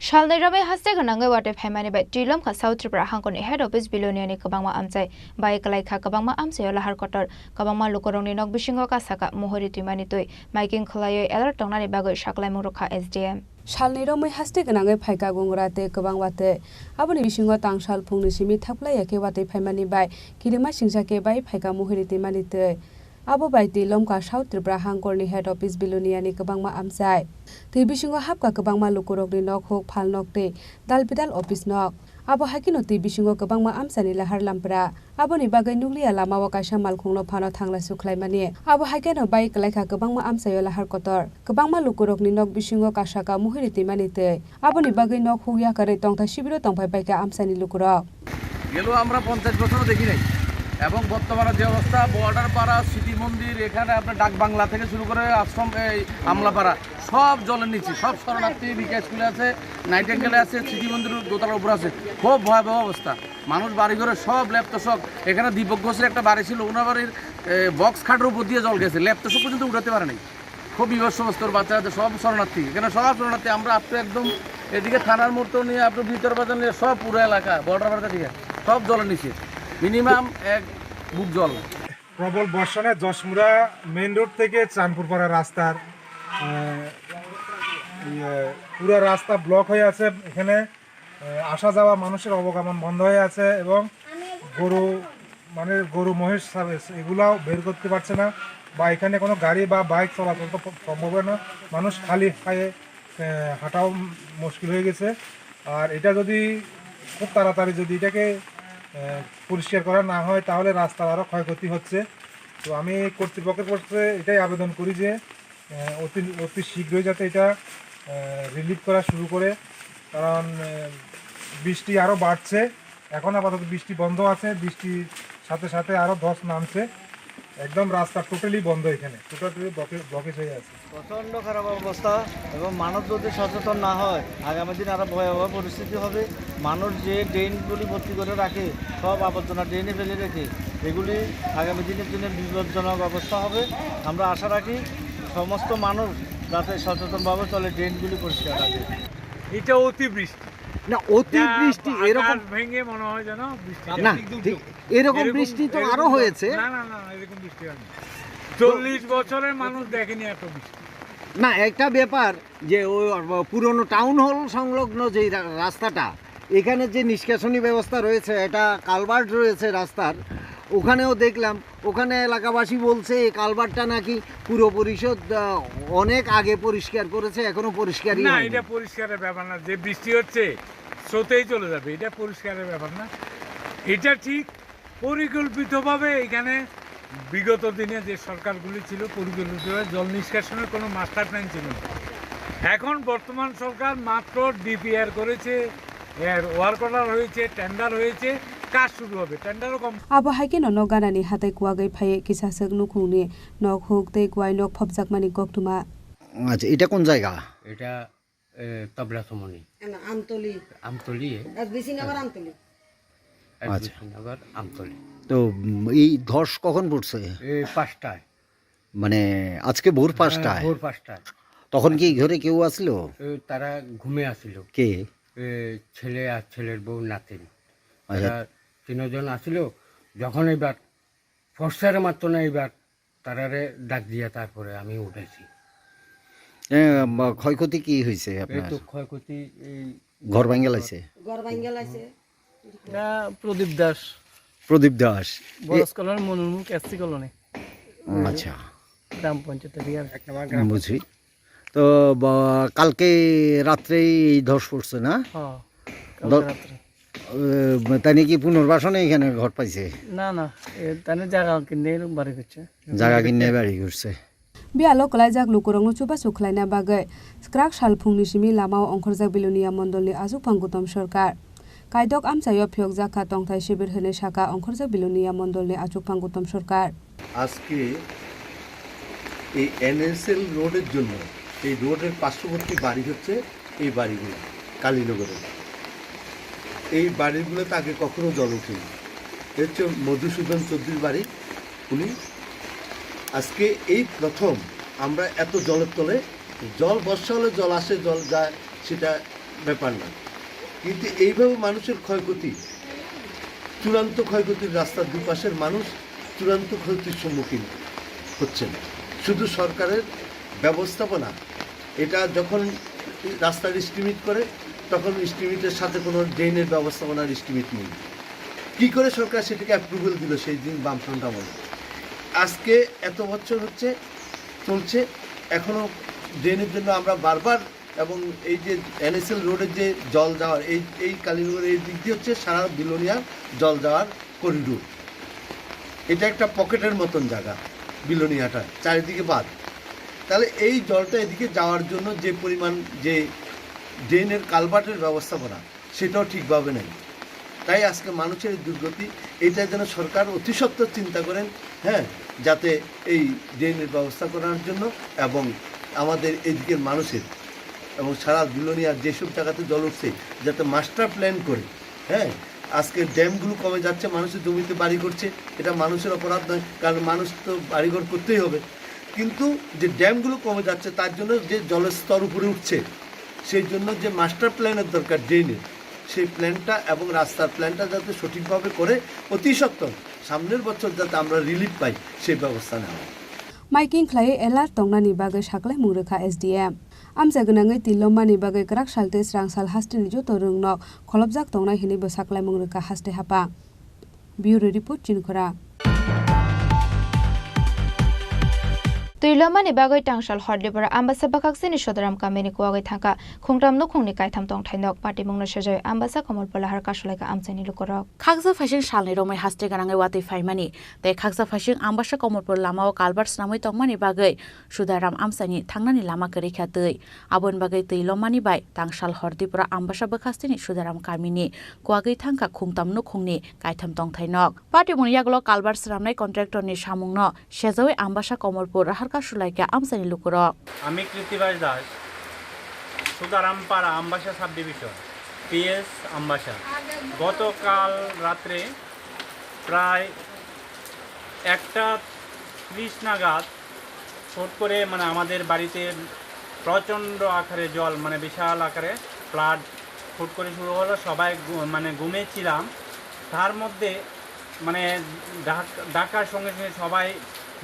Salnwi romwi haste gwnangwi watwi phaimani bai twi lomkha South Tripura hangkoni head office Biloniani kwbangma amchai bai kwlaikha kwbangma amchaio lahar kotor. Kwbangma lukurokni nok bisingo kasaka muhuri twimani twi maiking khwlaiwi alert tongnani bagwi saklaimung rwkha S D M. Salni romwi haste gwnangwi phaikha gungra tei kwbang watwi. Aboni bisingo tangsal phungni simi thapklai ya khe watwi phaimani bai kirima singsa khe bai phaikha muhuri twimani twi. Abo bai twi lomkha South Tripura hangkorni head office Biloniani kwbangma amchai. Twi bisingo hapkha kwbangma lukurokni nok huk phalnok tei dalbidal office nok. Abo hai kheno twi bisingo kwbangma amchaini lahar lampra. Aboni bagwi nukliya lamao kaisa malkhungno phano thangla sukhlaimani. Abo hai kheno bai kwlaikha kwbangma amchaio lahar kotor. Kwbangma lukurokni nok bisingo kasaka muhuri twimani twi. Aboni bagwi nok huk yakarwi tongthai sibiro tongphai baikha amchaini lukurok. গেল আমরা পঞ্চাশ বছরও দেখি নাই। এবং বর্তমানে যে অবস্থা, বর্ডার পাড়া, স্মৃতি মন্দির, এখানে আপনার ডাক বাংলা থেকে শুরু করে আশ্রম, এই আমলাপাড়া, সব জলের নিচে, সব শরণার্থী, বিকাশ স্কুলে আছে, নাইটিঙ্গেলে আছে, স্মৃতি মন্দির দোতলার উপরে আছে। খুব ভয়াবহ অবস্থা। মানুষ বাড়িঘরে সব লেপ তোশক। এখানে দীপক ঘোষের একটা বাড়ি ছিল, ওনার বাড়ির, এ, বক্স খাটের উপর দিয়ে জল গেছে, লেপ তোশক পর্যন্ত উঠাতে পারে নাই। খুব বিভৎস অবস্থার বাচ্চা আছে, সব শরণার্থী। এখানে সব শরণার্থী, আমরা আপনি একদম এদিকে থানার মোড় তো নিয়ে আপনি ভিতর বাজার নিয়ে সব পুরো এলাকা, বর্ডার বাজার দিয়ে সব জলের নিচে, মিনিমাম এক বুক জল। প্রবল বর্ষণে যশমুড়া মেইন রোড থেকে চাঁদপুরপাড়া রাস্তার, আহ, ইয়ে, পুরো রাস্তা ব্লক হয়ে আছে। এখানে, আহ, আসা যাওয়া মানুষের অবগমন বন্ধ হয়ে আছে এবং গরু, মানে গরু মহিষ ছাগল এগুলাও বের করতে পারছে না, বা এখানে কোনো গাড়ি বা বাইক চলাচল তো সম্ভব হয় না। মানুষ খালি পায়ে, আহ, হাঁটাও মুশকিল হয়ে গেছে। আর এটা যদি খুব তাড়াতাড়ি যদি এটাকে, আহ, পরিষ্কার করা না হয়, তাহলে রাস্তার আরও ক্ষয়ক্ষতি হচ্ছে। তো আমি কর্তৃপক্ষের কাছে এটাই আবেদন করি যে, আহ, অতি, অতি শীঘ্রই যাতে এটা, আহ, রিলিফ করা শুরু করে, কারণ, আহ, বৃষ্টি আরও বাড়ছে। এখন আপাতত বৃষ্টি বন্ধ আছে, বৃষ্টির সাথে সাথে আরও ধস নামছে, একদম রাস্তা টোটালি বন্ধ, এখানে টোটালি ব্লকে-, ব্লকেজ হয়ে আছে। প্রচণ্ড খারাপ অবস্থা এবং মানুষ যদি সচেতন না হয়, আগামী দিন আরও ভয়াবহ পরিস্থিতি হবে। মানুষ যে ড্রেনগুলি ভর্তি করে রাখে, সব আবর্জনা ড্রেনে ফেলে রেখে, এগুলি আগামী দিনের জন্য বিপজ্জনক অবস্থা হবে। আমরা আশা রাখি সমস্ত মানুষ যাতে সচেতনভাবে চলে, ড্রেনগুলি পরিষ্কার রাখে। এটা অতিবৃষ্টি। না, অতিবৃষ্টি, যা এরকম আকাশ ভেঙে মনে হয় যেন বৃষ্টি। না, ঠিক এরকম এরকম, বৃষ্টি তো এরকম আরো তো, হয়েছে। না, না, না, না, এরকম বৃষ্টি হয়নি। চল্লিশ বছরের মানুষ দেখেনি এত বৃষ্টি। না, একটা ব্যাপার যে ওই পুরনো টাউন হল সংলগ্ন যে রা-, রাস্তাটা, এখানে যে নিষ্কাশনী ব্যবস্থা রয়েছে, এটা কালভার্ট রয়েছে রাস্তার, ওখানেও দেখলাম, ওখানে এলাকাবাসী বলছে এই কালভার্টটা নাকি পুর পরিষদ, আহ, অনেক আগে পরিষ্কার করেছে, এখনো পরিষ্কারই না, হয়নি। এটা পরিষ্কারের ব্যাপার না, যে বৃষ্টি হচ্ছে স্রোতেই চলে যাবে, এটা পরিষ্কারের ব্যাপার না। এটা ঠিক পরিকল্পিতভাবে এখানে বিগত দিনে যে সরকারগুলি ছিল, পূর্ববর্তী জল নিষ্কাশনের কোনো মাস্টার প্ল্যান ছিল না। এখন বর্তমান সরকার মাত্র ডিপিআর করেছে, এর ওয়ার্ক অর্ডার হয়েছে, টেন্ডার হয়েছে, কাজ শুরু হবে। টেন্ডারও কম Abo hai kheno nok ganani hatai kuwagwi phaiwi kisaswk nukhungni nok huk tei kuwai nok phobjakmani koktwma. আচ্ছা, এটা কোন জায়গা? এটা এ, তবলা সমনি। না, আমতলি। আমতলি, এ? এসবিসি নগর আমতলি। আচ্ছা। এসবিসি নগর আমতলি। তো, উম, এই ধস কখন পড়ছে? এই পাঁচটায়। মানে, আজকে ভোর হ্যাঁ, পাঁচটায়? ভোর পাঁচটায়। তখন কি ঘরে কেউ আসলো? এ, তারা ঘুমে আসিল। কে? এ, ছেলে আর ছেলের বউ নাতিন। আচ্ছা। তারা তিনজন আসিল। যখন এবার ফর্সারে মারতো না, এবার তারারে ডাক দিয়া তারপরে আমি উঠেছি। এ, বা, ক্ষয়ক্ষতি কি হয়েছে এই আপনার? তো ক্ষয়ক্ষতি এই ঘর ভাঙ্গা লাইছে? ঘর ভাঙ্গা লাইছে। না, প্রদীপ দাস। প্রদীপ দাস। এ- বরস কলোনি, মনুরমুখ এসসি কলোনি। আচ্ছা। গ্রাম পঞ্চায়েত এরিয়ার। বুঝি। তো, বা, কালকে রাত্রেই ধস পড়ছে না? হ্যাঁ, কালকে ধ-, রাত্রে। এ, তাই নাকি পুনর্বাসনে এখানে ঘর পাইছে? না, না, এ, তাই না জায়গা কিনে এরকম বাড়ি করছে। জায়গা কিনে বাড়ি করছে। Biyalo kwlaijak lukurokno chubachu khlaina bagwi kwrak sal phungni simi lamao ongkhorjak Bilonia mondolni achukphang Gautam Sarkar. Kaidok amchaio phiyokjak kha tongthai sibir hwnwi sakha ongkhorjak Bilonia mondolni achukphang Gautam Sarkar. আজকে এই এনএসএল রোডের জন্য, এই রোডের পার্শ্ববর্তী বাড়ি হচ্ছে এই বাড়িগুলো, কালীনগরের। এই বাড়িগুলোতে আগে কখনো জল ওঠেনি। এ হচ্ছে মধুসূদন চৌধুরীর বাড়ি। উনি আজকে এই প্রথম আমরা এত জলের তলে, জল বর্ষা হলে জল আসে, জল যায়, সেটা ব্যাপার না, কিন্তু এইভাবে মানুষের ক্ষয়ক্ষতি, চূড়ান্ত ক্ষয়ক্ষতির, রাস্তার দুপাশের মানুষ চূড়ান্ত ক্ষতির সম্মুখীন হচ্ছেন। শুধু সরকারের ব্যবস্থাপনা, এটা যখন রাস্তার এস্টিমেট করে, তখন এস্টিমেটের সাথে কোনো ড্রেনের ব্যবস্থাপনার এস্টিমেট নেই। কী করে সরকার সেটাকে অ্যাপ্রুভাল দিল সেই দিন বামফ্রন্ট আমলে? আজকে এত বছর হচ্ছে, চলছে, এখনও ড্রেনের জন্য আমরা বারবার, এবং এই যে এনএসএল রোডের যে জল যাওয়ার, এই, এই কালীনগরের এই দিক দিয়ে হচ্ছে সারা বিলোনিয়া জল যাওয়ার করিডোর। এটা একটা পকেটের মতন জায়গা, বিলোনিয়াটা চারিদিকে বাঁধ। তাহলে এই জলটা এদিকে যাওয়ার জন্য যে পরিমাণ যে ড্রেনের কালভার্টের ব্যবস্থাপনা, সেটাও ঠিকভাবে নেই। তাই আজকে মানুষের এই দুর্গতি, এটা যেন সরকার অতি সত্বর চিন্তা করেন, হ্যাঁ, যাতে এই ড্রেনের ব্যবস্থা করার জন্য এবং আমাদের এদিকের মানুষের এবং সারা বিলোনিয়ার যেসব জায়গাতে জল উঠছে, যাতে মাস্টার প্ল্যান করে, হ্যাঁ, আজকে ড্যামগুলো কমে যাচ্ছে, মানুষের জমিতে বাড়ি করছে, এটা মানুষের অপরাধ নয়, কারণ মানুষ তো বাড়িঘর করতেই হবে। কিন্তু যে ড্যামগুলো কমে যাচ্ছে, তার জন্য যে জলের স্তর উপরে উঠছে, সেই জন্য যে মাস্টার প্ল্যানের দরকার ড্রেনের, সেই প্ল্যানটা এবং রাস্তার প্ল্যানটা যাতে সঠিকভাবে করে অতি সত্বর সামনের বছর যাতে আমরা রিলিফ পাই, সেই ব্যবস্থা নেওয়া। Maiking khlaiwi alert tongnani bagwi saklaimung rwkha S D M. Amchai gwnangwi twi lommani bagwi kwrak sal tei swrang sal hasteni joto rwngnok kholopjak tongnai hwnwibo saklaimung rwkha haste hapa. Bureau Report, Chinikhora. Twi lomani bagwi tangsal Hordipura Ambasa bwkhaksini Sodaram kamini kuwagwi thangkha khungtam nukhungni kaitham tongthai nok. Patimungno sejawi Ambasa Komolpur Lahar kasulaikha amchaini lukurok. Khaksa phaising salni romwi haste gwnangwi watwi phaimani tei khaksa phaising Ambasa Komolpur lamao culvert swnamwi tongmani bagwi Sudaram amchaini thangnani lama kwrwi kha twi. Aboni bagwi twi lomani bai tangsal Hordipura Ambasa bwkhaksini Sudaram kamini kuwagwi thangkha khungtam nukhungni kaitham tongthai nok. Patimungni yagulo culvert swnamnai contractorni samungno sejawi Ambasa Komolpur raharka sulaikha amchaini lukurok. আমি কৃত্তিবাস দাস, সুদারামপাড়া, Ambassa sub division, PS Ambassa. গতকাল রাত্রে প্রায় একটা ত্রিশ নাগাদ হুট করে, মানে, আমাদের বাড়িতে প্রচণ্ড আকারে জল, মানে, বিশাল আকারে ফ্লাড হুট করে শুরু হলো। সবাই ঘু-, মানে, ঘুমিয়েছিলাম। তার মধ্যে, মানে, ডাক-, ডাকার সঙ্গে সঙ্গে সবাই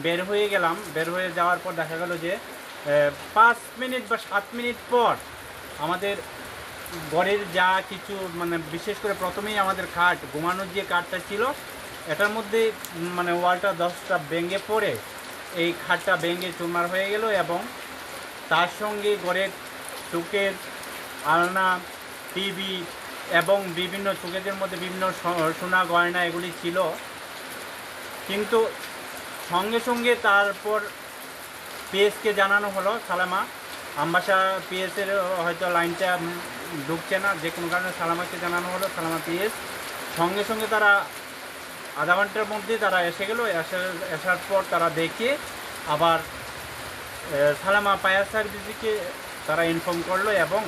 বের হয়ে গেলাম। বের হয়ে যাওয়ার পর দেখা গেল যে, এ, পাঁচ মিনিট বা সাত মিনিট পর আমাদের ঘরের যা কিছু, মানে, বিশেষ করে প্রথমেই আমাদের খাট, ঘুমানোর যে খাটটা ছিল, এটার মধ্যে, উম, মানে, ওয়ালটা দশটা ভেঙে পড়ে এই খাটটা ভেঙে চুরমার হয়ে গেল এবং তার সঙ্গে ঘরের চোখের আলনা, টিভি এবং বিভিন্ন শোকেসের মধ্যে বিভিন্ন স-, সোনা গয়না এগুলি ছিল। কিন্তু সঙ্গে সঙ্গে তারপর পিএসকে জানানো হলো, সালামা আমবাসা পিএস এর হয়তো লাইনটা, উম, ঢুকছে না, যে কোনো কারণে সালামাকে জানানো হলো, সালামা পিএস। সঙ্গে সঙ্গে তারা আধা ঘন্টার মধ্যে তারা এসে গেল। এসে, আসার পর তারা দেখে আবার, এ, সালামা ফায়ার সার্ভিসকে তারা ইনফর্ম করলো এবং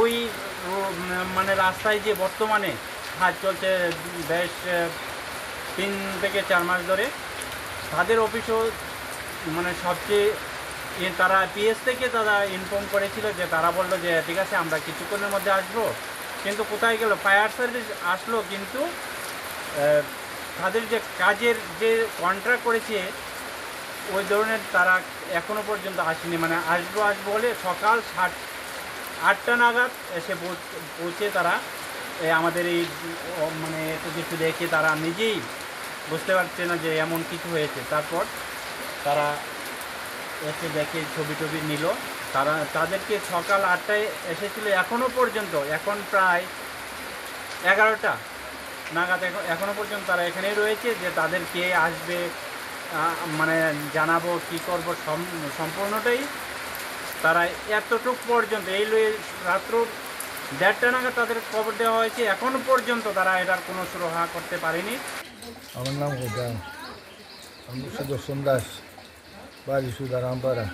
ওই রো-, মানে রাস্তায় যে বর্তমানে কাজ চলছে বেশ, এ, তিন থেকে চার মাস ধরে, তাদের অফিসও মানে সবচেয়ে, এ, তারা পিএস থেকে তারা ইনফর্ম করেছিল যে, তারা বললো যে, "ঠিক আছে, আমরা কিছুক্ষণের মধ্যে আসবো।" কিন্তু কোথায় গেল? ফায়ার সার্ভিস আসলো, কিন্তু, এ, তাদের যে কাজের যে কন্ট্রাক্ট করেছে, ওই ধরনের তারা এখনো পর্যন্ত আসেনি। মানে আসবো আসবো বলে সকাল সাত, আটটা নাগাদ এসে পৌঁছ-, পৌঁছে তারা। এ, আমাদের এই, ও, মানে এত কিছু দেখে তারা নিজেই বুঝতে পারছে না যে এমন কিছু হয়েছে। তারপর তারা এসে দেখে, ছবি টবি নিল। তারা, তাদেরকে সকাল আটটায় এসেছিল, এখনো পর্যন্ত, এখন প্রায় এগারোটা নাগাদ, এখন, এখনো পর্যন্ত তারা এখানেই রয়েছে। যে তাদের কে আসবে, আহ, মানে জানাবো, কি করব, সম-, সম্পূর্ণটাই তারা এতটুক পর্যন্ত, এই লয়ে রাত্র দেড়টা নাগাদ তাদের খবর দেওয়া হয়েছে, এখনো পর্যন্ত তারা এটার কোনো সুরাহা করতে পারেনি। আমার নাম হোসেন, আমি সুদর্শন দাস, বাড়ি সুদারামপাড়া।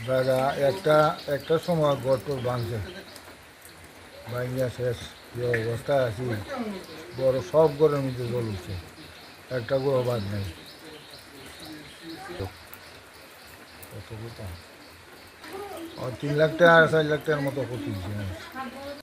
দাদা, একটা, একটা সময় ঘর টর ভাঙছে, ভাঙিয়া শেষ, যে অবস্থা আছি, বড় সব ঘরের মধ্যে জল উঠছে, একটা ঘরও বাদ নেই। কত কথা? ও তিন লাখ টাকা, চার লাখ টাকার মতো ক্ষতি হয়েছে।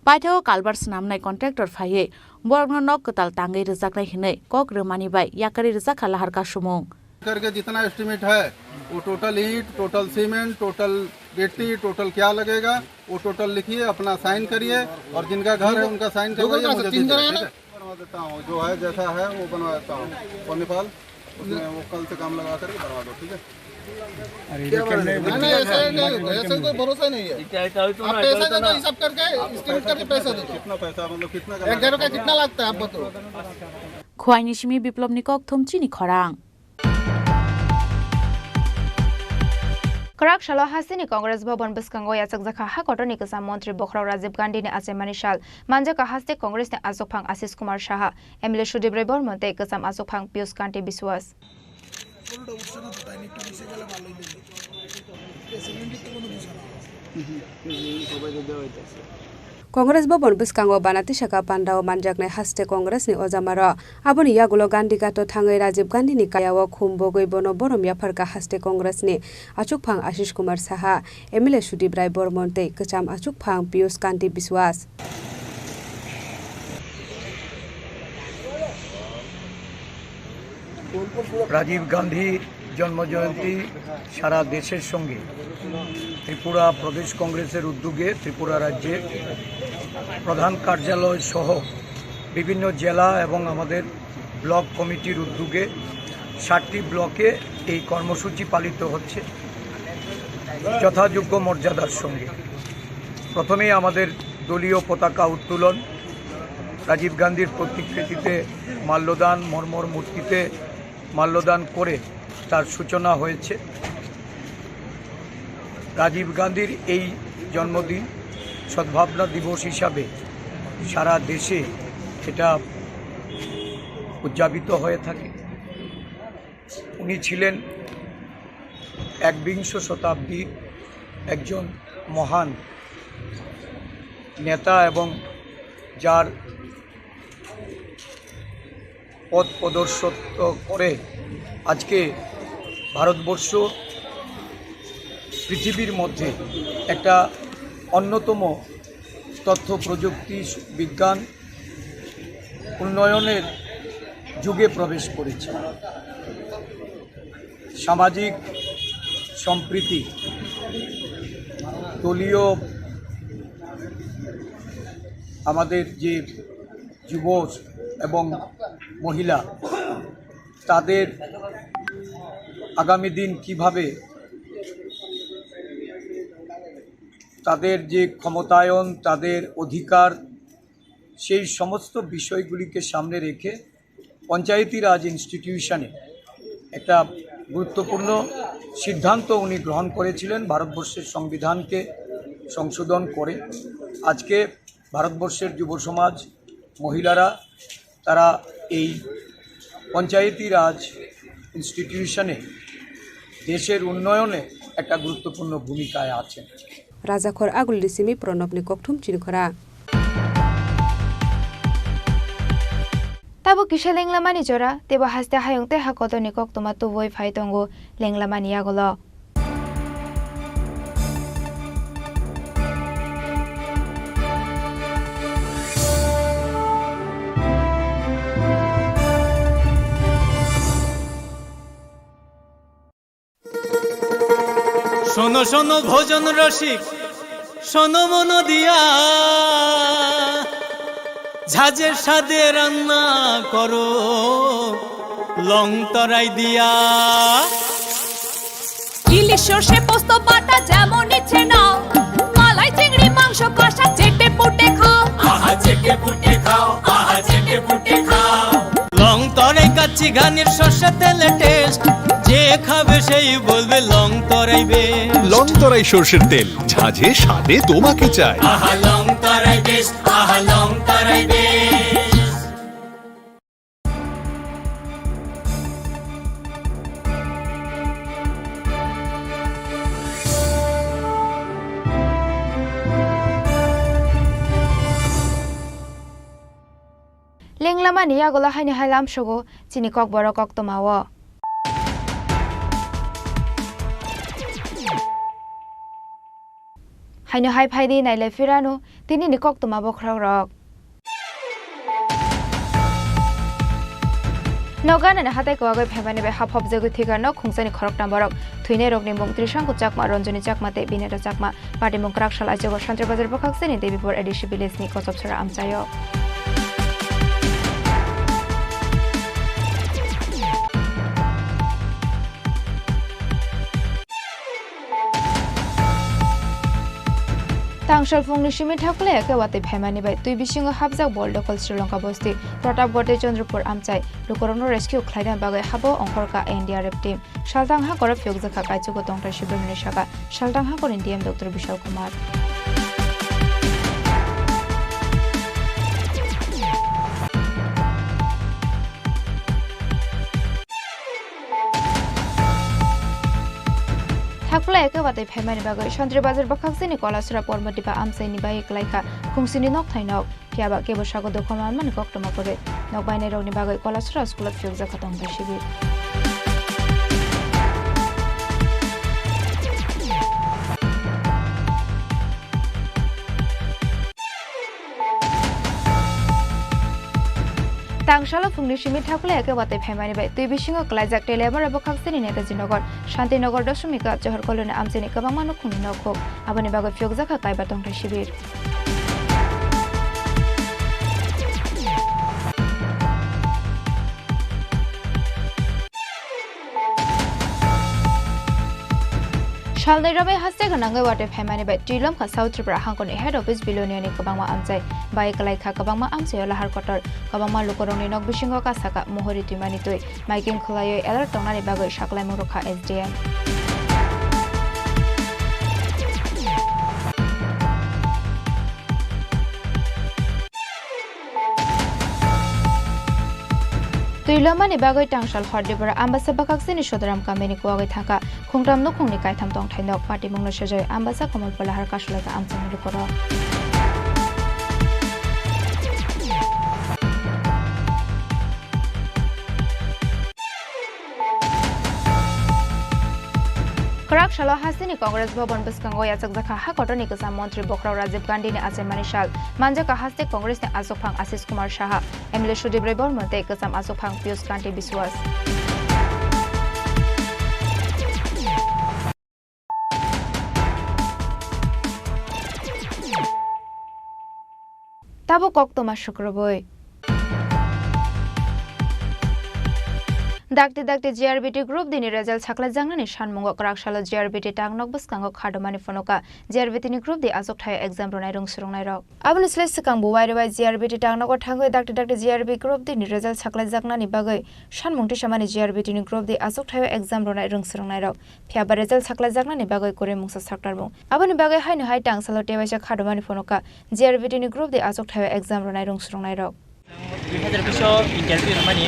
Paithao culvert swnamnai contractor phaiwi borokno nok kwtal tangwi rwjaknai hwnwi kok rwmani bai yakarwi rwjakha lahar kasumung. करके जितना एस्टिमेट है, वो टोटल ईंट, टोटल सीमेंट, टोटल गिट्टी, टोटल क्या लगेगा, वो टोटल लिखिए, अपना साइन करिए, और जिनका घर है उनका साइन करवाइए, मुझे दीजिए, ठीक है? बनवा देता हूँ, जो है जैसा है वो बनवा देता हूँ। वो नेपाल, उसमें वो कल से काम लगा करके बनवा दो, ठीक है? अरे, ये क्या बना नहीं, नहीं, ऐसा नहीं होगा, ऐसा कोई भरोसा नहीं है। आप पैसा दे दो, हिसाब करके, एस्टिमेट करके पैसा दे दो। कितना पैसा, मतलब, कितना का एक घर का कितना लगता है, आप बताओ। Khowai ni simi Biplop ni kok thum chini khorang. Kwrak salo hasteni Congress Bhavan bwskango yachakjakha ha kotorni kwcham montri bokhorok Rajiv Gandhi ni achaimani sal. Manjakha haste Congress ni achukphang Ashish Kumar Saha, M L A Sudip Roy Bormon tei kwcham achukphang Piyush Kanti Biswas. Congress Bhavan bwskango bana tisaka pandao manjaknai haste Congress ni ojamarok. Aboni yagulo Gandhi Ghato thangwi Rajiv Gandhi ni kayao khum bogwi bono borom yapharkha haste Congress ni achukphang Ashish Kumar Saha, M L A Sudip Rai Bormon tei kwcham achukphang Piyush Kanti Biswas. Rajib গান্ধীর জন্মজয়ন্তী সারা দেশের সঙ্গে ত্রিপুরা প্রদেশ কংগ্রেসের উদ্যোগে ত্রিপুরা রাজ্যের প্রধান কার্যালয় সহ বিভিন্ন জেলা এবং আমাদের ব্লক কমিটির উদ্যোগে সাতটি ব্লকে এই কর্মসূচি পালিত হচ্ছে যথাযোগ্য মর্যাদার সঙ্গে। প্রথমেই আমাদের দলীয় পতাকা উত্তোলন, রাজীব গান্ধীর প্রতিকৃতিতে মাল্যদান, মর্মর মূর্তিতে মাল্যদান করে তার সূচনা হয়েছে। রাজীব গান্ধীর এই জন্মদিন সদ্ভাবনা দিবস হিসাবে সারা দেশে এটা উদযাপিত হয়ে থাকে। উনি ছিলেন একবিংশ শতাব্দীর একজন মহান নেতা এবং যার পথ প্রদর্শিত করে আজকে ভারতবর্ষ পৃথিবীর মধ্যে একটা অন্যতম তথ্য প্রযুক্তি বিজ্ঞান উন্নয়নের যুগে প্রবেশ করেছে। সামাজিক সম্প্রীতি, দলীয় আমাদের যে যুব এবং মহিলা, তাদের আগামী দিন কিভাবে তাদের যে ক্ষমতায়ন, তাদের অধিকার, সেই সমস্ত বিষয়গুলিকে সামনে রেখে পঞ্চায়েতি রাজ ইনস্টিটিউশনে একটা গুরুত্বপূর্ণ সিদ্ধান্ত উনি গ্রহণ করেছিলেন ভারতবর্ষের সংবিধানকে সংশোধন করে। আজকে ভারতবর্ষের যুব সমাজ, মহিলারা, তারা এই পঞ্চায়েতি রাজ ইনস্টিটিউশনে দেশের উন্নয়নে একটা গুরুত্বপূর্ণ ভূমিকায় আছেন। Rajakhor Agulni simi Pranobni kokthum chini khora. Tabuk kisa lenglamani jora, teibo haste hayung tei ha kotorni koktwma tubui phai tongo lenglamani yagulo. শোনো শোনো ভোজন রসিক, শোনো মন দিয়া, ঝাঁঝের স্বাদে রান্না করো লং তরাই দিয়া। ইলিশ সর্ষে পোস্ত বাটা যেমন ইচ্ছে নাও, মালাই চিংড়ি মাংস কষা চেটে পুটে খাও। আহা চেটে পুটে খাও, আহা চেটে পুটে খাও। লং তরাই কাচ্চি ঘানির সর্ষে তেলে টেস্ট, যে খাবে সেই বলবে লং তরাই বেশ। লং তরাই সর্ষের তেল, ঝাঁঝে স্বাদে তোমাকে চাই। আহা লং তরাই বেশ, আহা লং তরাই বেশ। Lenglamani yagulo haino hai lamsogo chini kokborok koktwmao. Haino hai phaidi nailai phirano tinini koktwma bokhorokrok. Noganani hatai kwagwi phaimani bai haphopjagwi thwikarno khungsani khoroktham borok. Thwinairokni mung Trishanku Chakma, Ranjani Chakma tei Bineta Chakma. Patimung kwrak sal aichugo Santri Bazar bwkhak sini Debipur A D C village ni Kochopsora amchaio. Tangsalphungni simi thaklai khe watwi phaimani bai twi bisingo hapjak Boldokol Sri Lanka bosti Pratapgarh tei Chandrapur amchai. Lukurokno rescue khlaina bagwi habo ongkhorkha N D R F team. Saltang hakoro phiyokjakha kaichugo tongthai sibirmani saka Saltang hakorni D M Doctor Bishal Kumar. Thaklai khe watwi phaimani bagwi Santri Bazar bwkhak sini Kolasora Pormodipa amchaini bai kwlaikha khungsini nokthai nok. Phiya ba kebo sago dukha manmani koktwma kwrwi. Nok bainairokni bagwi Kolasora school-o phiyokjakha tongthai sibir. Tangsalo phungni simi thaklai khe watwi phaimani bai twi bisingo kwlaijak Teliamura bwkhak sini Netaji Nagar, Shanti Nagar, Dosomika, Johor Colony amchaini kwbangma nukhungni nokhuk. Aboni bagwi phiyokjakha kaiba tongthai sibir. Salnwi romwi haste gwnangwi watwi phaimani bai twi lomkha South Tripura hangkoni head office Biloniani kwbangma amchai bai kwlaikha kwbangma amchaio lahar kotor kwbangma lukurokni nok bisingo kasaka muhuri twimani twi. Maiking khwlaiwi alert tongnani bagwi saklaimung rwkha S D M. Twi lomani bagwi tangsal Hordipura Ambasa bwkhak sini Sodaram kamini kuwagwi thangkha khungtam nukhungni kaitham tongthai nok. Patimungno sejoi Ambasa Komolpur lahar kasulaikha amchaini lukurok. Kwrak salo hasteni Congress Bhavan bwskango yachakjakha ha kotorni kwcham montri bokhorok Rajiv Gandhini achaimani sal. Manjakha haste Congressni achukphang Ashish Kumar Saha, M L A Sudip Roy Barman tei kwcham achukphang Piyush Kanti Biswas. Tabuk koktwma sukrubwi. Dakti dakti G R B T Group D ni result saklaijaknani sanmungo kwraksalo G R B T tangnok bwskango khadomani phunukha G R B T ni Group D achukthai exam rwnai rwng swrwngnairok. Aboni slai swkang bo wairwi bai G R B T tangnogo thangwi dakti dakti G R B Group D ni result saklaijaknani bagwi sanmung tisamani G R B T ni Group D achukthai exam rwnai rwng swrwngnairok. Phiya ba result saklaijaknani bagwi kwrwi mungsa saktharmung. Aboni bagwi haino hai tangsalo tebaisa khadomani phunukha G R B T ni Group D achukthai exam rwnai rwng swrwngnairok. Dui hazar bish o interview rwmani,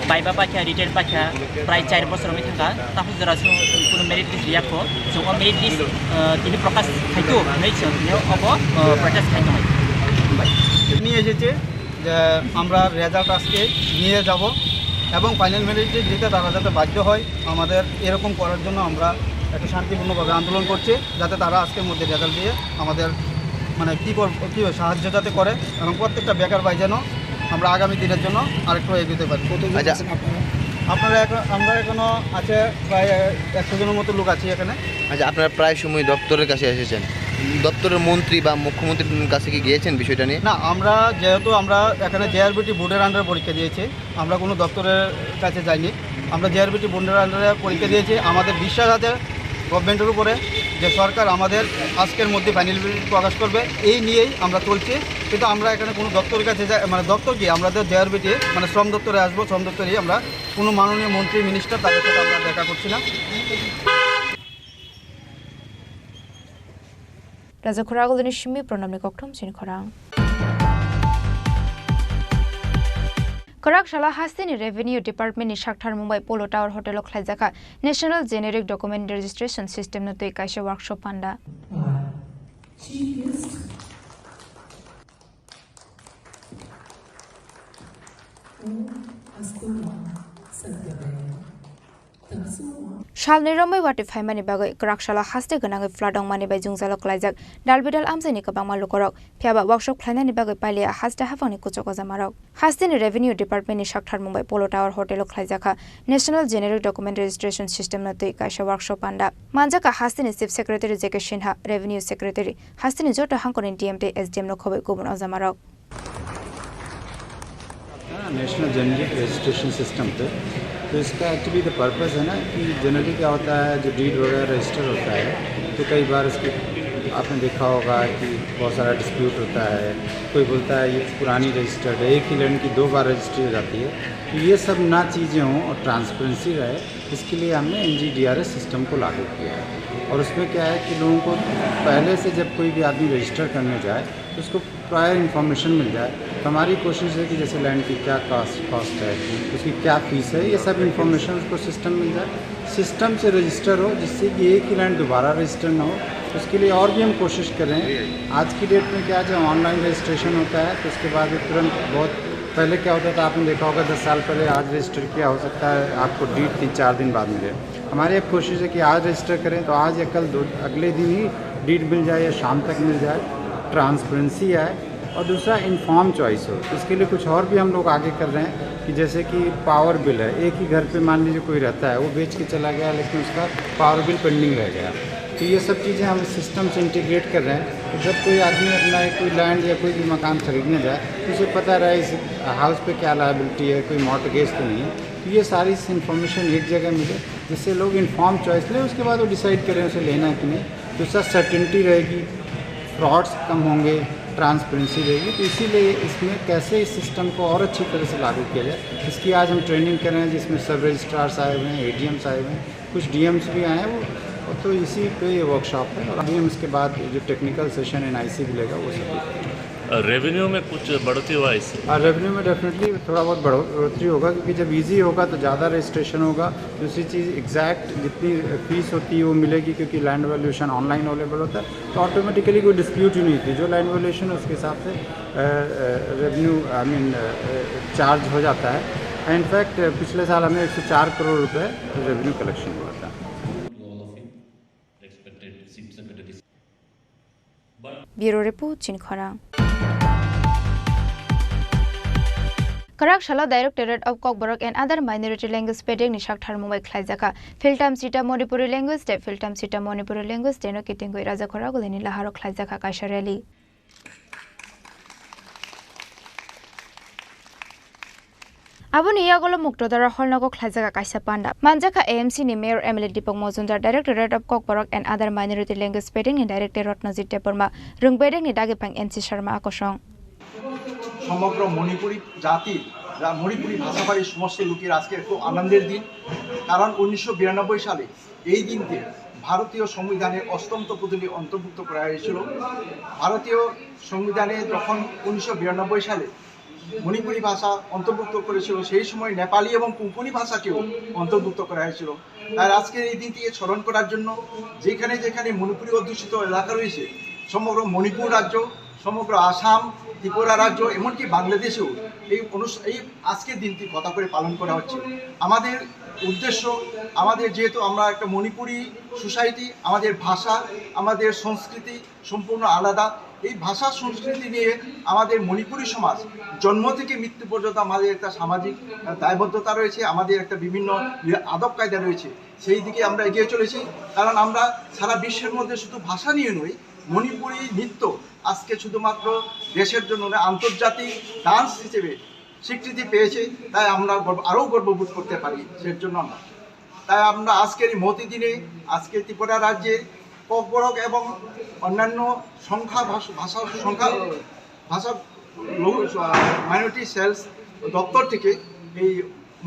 viva paikha, written paikha, prai char bosor wngwi thangkha, takhuk jora chwng kunu merit list riyakho, chwng o merit list, uh, tini prakash khaito hinwi chwng tini obo, uh, protest khai tongo. নিয়ে এসেছে যে আমরা রেজাল্ট আজকে নিয়ে যাব এবং final merit list দিতে তারা যাতে বাধ্য হয়, আমাদের এরকম করার জন্য আমরা একটা শান্তিপূর্ণভাবে আন্দোলন করছি, যাতে তারা আজকের মধ্যে রেজাল্ট দিয়ে আমাদের মানে কী কর-, কী সাহায্য যাতে করে এবং প্রত্যেকটা বেকার ভাই যেন আমরা আগামী দিনের জন্য আরেকটু এগোতে পারি। কতজন আচ্ছা। আছেন আপনারা? আপনারা এখন, আমরা এখনো আছে প্রায় একশো জনের মতো লোক আছি এখানে। আচ্ছা, আপনারা প্রায় সময় দপ্তরের কাছে এসেছেন, দপ্তরের মন্ত্রী বা মুখ্যমন্ত্রীর কাছে কি গিয়েছেন বিষয়টা নিয়ে? না, আমরা যেহেতু আমরা এখানে জেআরবিটি বোর্ডের আন্ডারে পরীক্ষা দিয়েছি, আমরা কোনো দপ্তরের কাছে যাইনি। আমরা জেআরবিটি বোর্ডের আন্ডারে পরীক্ষা দিয়েছি। আমাদের বিশ্বাস আছে গভর্নমেন্টের উপরে যে সরকার আমাদের আজকের মধ্যে ফাইনাল মেরিট প্রকাশ করবে, এই নিয়েই আমরা চলছি। কিন্তু আমরা এখানে কোনো দপ্তরের কাছে যাই, মানে দপ্তর কি, আমরা তো জেআরবিটি, মানে শ্রম দপ্তরে আসবো, শ্রম দপ্তরেই আমরা কোনো মাননীয় মন্ত্রী, মিনিস্টার, তাদের সাথে আমরা দেখা করছি না। Raja Khoraguluni simi Pranamni kokthom chini khorang. Kwraksalo hasteni Revenue Department ni saktharmung bai Polo Tower Hotel o khlaijakha National Generic Document Registration System no twi kaisa workshop panda. Chief guest, O Astor Satya Dayal. Salni romwi watwi phaimani bagwi kwraksalo haste gwnangwi flood wngmani bai jwngjalo klaijak dalbidal amchaini kwbangma lukorok. Phiyaba workshop khlainani bagwi pailiya haste haphangni kuchuk ojamarok. Hasteni Revenue Department ni saktharmung bai Polo Tower Hotel o khlaijakha National Generic Document Registration System no twi kaisa workshop panda. Manjakha hasteni Chief Secretary J K Sinha, Revenue Secretary, hasteni joto hangkorni D M tei S D M no khobwi kubun ojamarok. National generic registration system पे। तो इसका एक्चुअली तो पर्पस है ना कि जनरली क्या होता है, जो डीड वगैरह रजिस्टर होता है तो कई बार उसके आपने देखा होगा कि बहुत सारा डिस्प्यूट होता है। कोई बोलता है ये पुरानी रजिस्टर्ड है, एक ही लैंड की दो बार रजिस्ट्री हो जाती है। तो ये सब ना चीज़ें हों और ट्रांसपेरेंसी रहे, इसके लिए हमने N G D R S system को लागू किया है। और उसमें क्या है कि लोगों को पहले से जब कोई भी आदमी रजिस्टर करने जाए तो उसको प्रायर इन्फॉर्मेशन मिल जाए। तो हमारी कोशिश है कि जैसे लैंड की क्या कॉस्ट कॉस्ट है, उसकी क्या फीस है, ये सब इन्फॉर्मेशन उसको सिस्टम मिल जाए, सिस्टम से रजिस्टर हो, जिससे कि एक ही लैंड दोबारा रजिस्टर ना हो। उसके लिए और भी हम कोशिश कर रहे हैं। आज की डेट में क्या, जब ऑनलाइन रजिस्ट्रेशन होता है तो उसके बाद तुरंत, बहुत पहले क्या होता था, आपने देखा होगा, दस साल पहले आज रजिस्टर किया, हो सकता है आपको डीड तीन चार दिन बाद मिले। हमारी अब कोशिश है कि आज रजिस्टर करें तो आज या कल दो, अगले दिन ही डीड मिल जाए या शाम तक मिल जाए, ट्रांसपेरेंसी आए। और दूसरा इन्फॉर्म चॉइस हो, इसके लिए कुछ और भी हम लोग आगे कर रहे हैं कि जैसे कि पावर बिल है, एक ही घर पे मान लीजिए कोई रहता है, वो बेच के चला गया लेकिन उसका पावर बिल पेंडिंग रह गया, तो ये सब चीज़ें हम सिस्टम से इंटीग्रेट कर रहे हैं। तो जब कोई आदमी अपना एक कोई लैंड या कोई भी मकान खरीदने जाए तो उसे पता रहे इस हाउस पे क्या लायबिलिटी है, कोई मॉर्टगेज तो नहीं है। तो ये सारी इन्फॉर्मेशन एक जगह मिले, जिससे लोग इन्फॉर्म चॉइस लें, उसके बाद वो डिसाइड करें उसे लेना है कि नहीं। दूसरा सर्टेनिटी रहेगी, फ्रॉड्स कम होंगे, ट्रांसपेरेंसी रहेगी। तो इसीलिए इसमें कैसे इस सिस्टम को और अच्छी तरह से लागू किया जाए, इसकी आज हम ट्रेनिंग कर रहे हैं, जिसमें सब रजिस्ट्रार्स आए हुए हैं, ए डी एम्स आए हुए हैं, कुछ डी एम्स भी आए हैं। वो तो इसी पे ये वर्कशॉप है और अभी हम इसके बाद जो टेक्निकल सेशन एन आई सी भी लेगा, वो सब भी करेंगे। रेवेन्यू में कुछ बढ़ोतरी हुआ इससे? हाँ, रेवेन्यू में डेफिनेटली थोड़ा बहुत बढ़ो-, बढ़ोतरी होगा, क्योंकि जब ईजी होगा तो ज़्यादा रजिस्ट्रेशन होगा। दूसरी चीज़, एग्जैक्ट जितनी फीस होती है वो मिलेगी, क्योंकि लैंड वैल्यूएशन ऑनलाइन अवेलेबल होता है, तो ऑटोमेटिकली कोई डिस्प्यूट ही नहीं होती। जो लैंड वैल्यूएशन, उसके हिसाब से रेवेन्यू, आई मीन, चार्ज हो जाता है। इनफैक्ट पिछले साल हमें एक सौ चार करोड़ रुपए रेवेन्यू कलेक्शन हुआ था। Bureau Report, Chinkhorang. Kwraksalo Directorate of Kokborok and Other Minority Language Bedek ni saktharmung bai khlaijakha Philtam Sita Manipuri Language Day. Philtam Sita Manipuri Language Day no kitingwi Raja Khoragulini laharo khlaijakha kaisa rally. Aboni yagulo Muktodara Hall nogo khlaijak kaisa panda. Manjakha A M C ni Mayor M L A Deepak Majumdar, Directorate of Kokborok and Other Minority Language Bedeng ni Director Ratnajit Debbarma, rwng bedeng ni dagi phang N C Sharma akosong. সমগ্র মণিপুরী জাতি, যা মণিপুরী ভাষাভাষী সমস্ত লোকের আজকে খুব আনন্দের দিন। কারণ উনিশশো বিরানব্বই সালে এই দিনকে ভারতীয় সংবিধানের অষ্টম তপশিলি অন্তর্ভুক্ত করা হয়েছিল। ভারতীয় সংবিধানে যখন উনিশশো বিরানব্বই সালে মণিপুরী ভাষা অন্তর্ভুক্ত করেছিল, সেই সময় নেপালি এবং কোঙ্কণী ভাষাকেও অন্তর্ভুক্ত করা হয়েছিল। তাই আজকের এই দিনটিকে স্মরণ করার জন্য যেখানে যেখানে মণিপুরী অধ্যুষিত এলাকা রয়েছে, সমগ্র মণিপুর রাজ্য, সমগ্র আসাম, ত্রিপুরা রাজ্য, এমনকি বাংলাদেশেও এই অনুষ্ঠা-, এই আজকের দিনটি কথা করে পালন করা হচ্ছে। আমাদের উদ্দেশ্য, আমাদের যেহেতু আমরা একটা মণিপুরি সোসাইটি, আমাদের ভাষা, আমাদের সংস্কৃতি সম্পূর্ণ আলাদা। এই ভাষা সংস্কৃতি নিয়ে আমাদের মণিপুরী সমাজ জন্ম থেকে মৃত্যু পর্যন্ত আমাদের একটা সামাজিক, আহ, দায়বদ্ধতা রয়েছে, আমাদের একটা বিভিন্ন আদব কায়দা রয়েছে। সেই দিকে আমরা এগিয়ে চলেছি, কারণ আমরা সারা বিশ্বের মধ্যে শুধু ভাষা নিয়ে নই, মণিপুরী নৃত্য আজকে শুধুমাত্র দেশের জন্য নয়, আন্তর্জাতিক ডান্স হিসেবে স্বীকৃতি পেয়েছে, তাই আমরা গর্ব, আরও গর্ববোধ করতে পারি সের জন্য আমরা। তাই আমরা আজকের এই মহতী দিনে আজকে ত্রিপুরা রাজ্যে ককবরক এবং অন্যান্য সংখ্যা ভাষ-, ভাষা সংখ্যা ভাষা লঘু, আহ, মাইনরিটি সেলস দপ্তর থেকে এই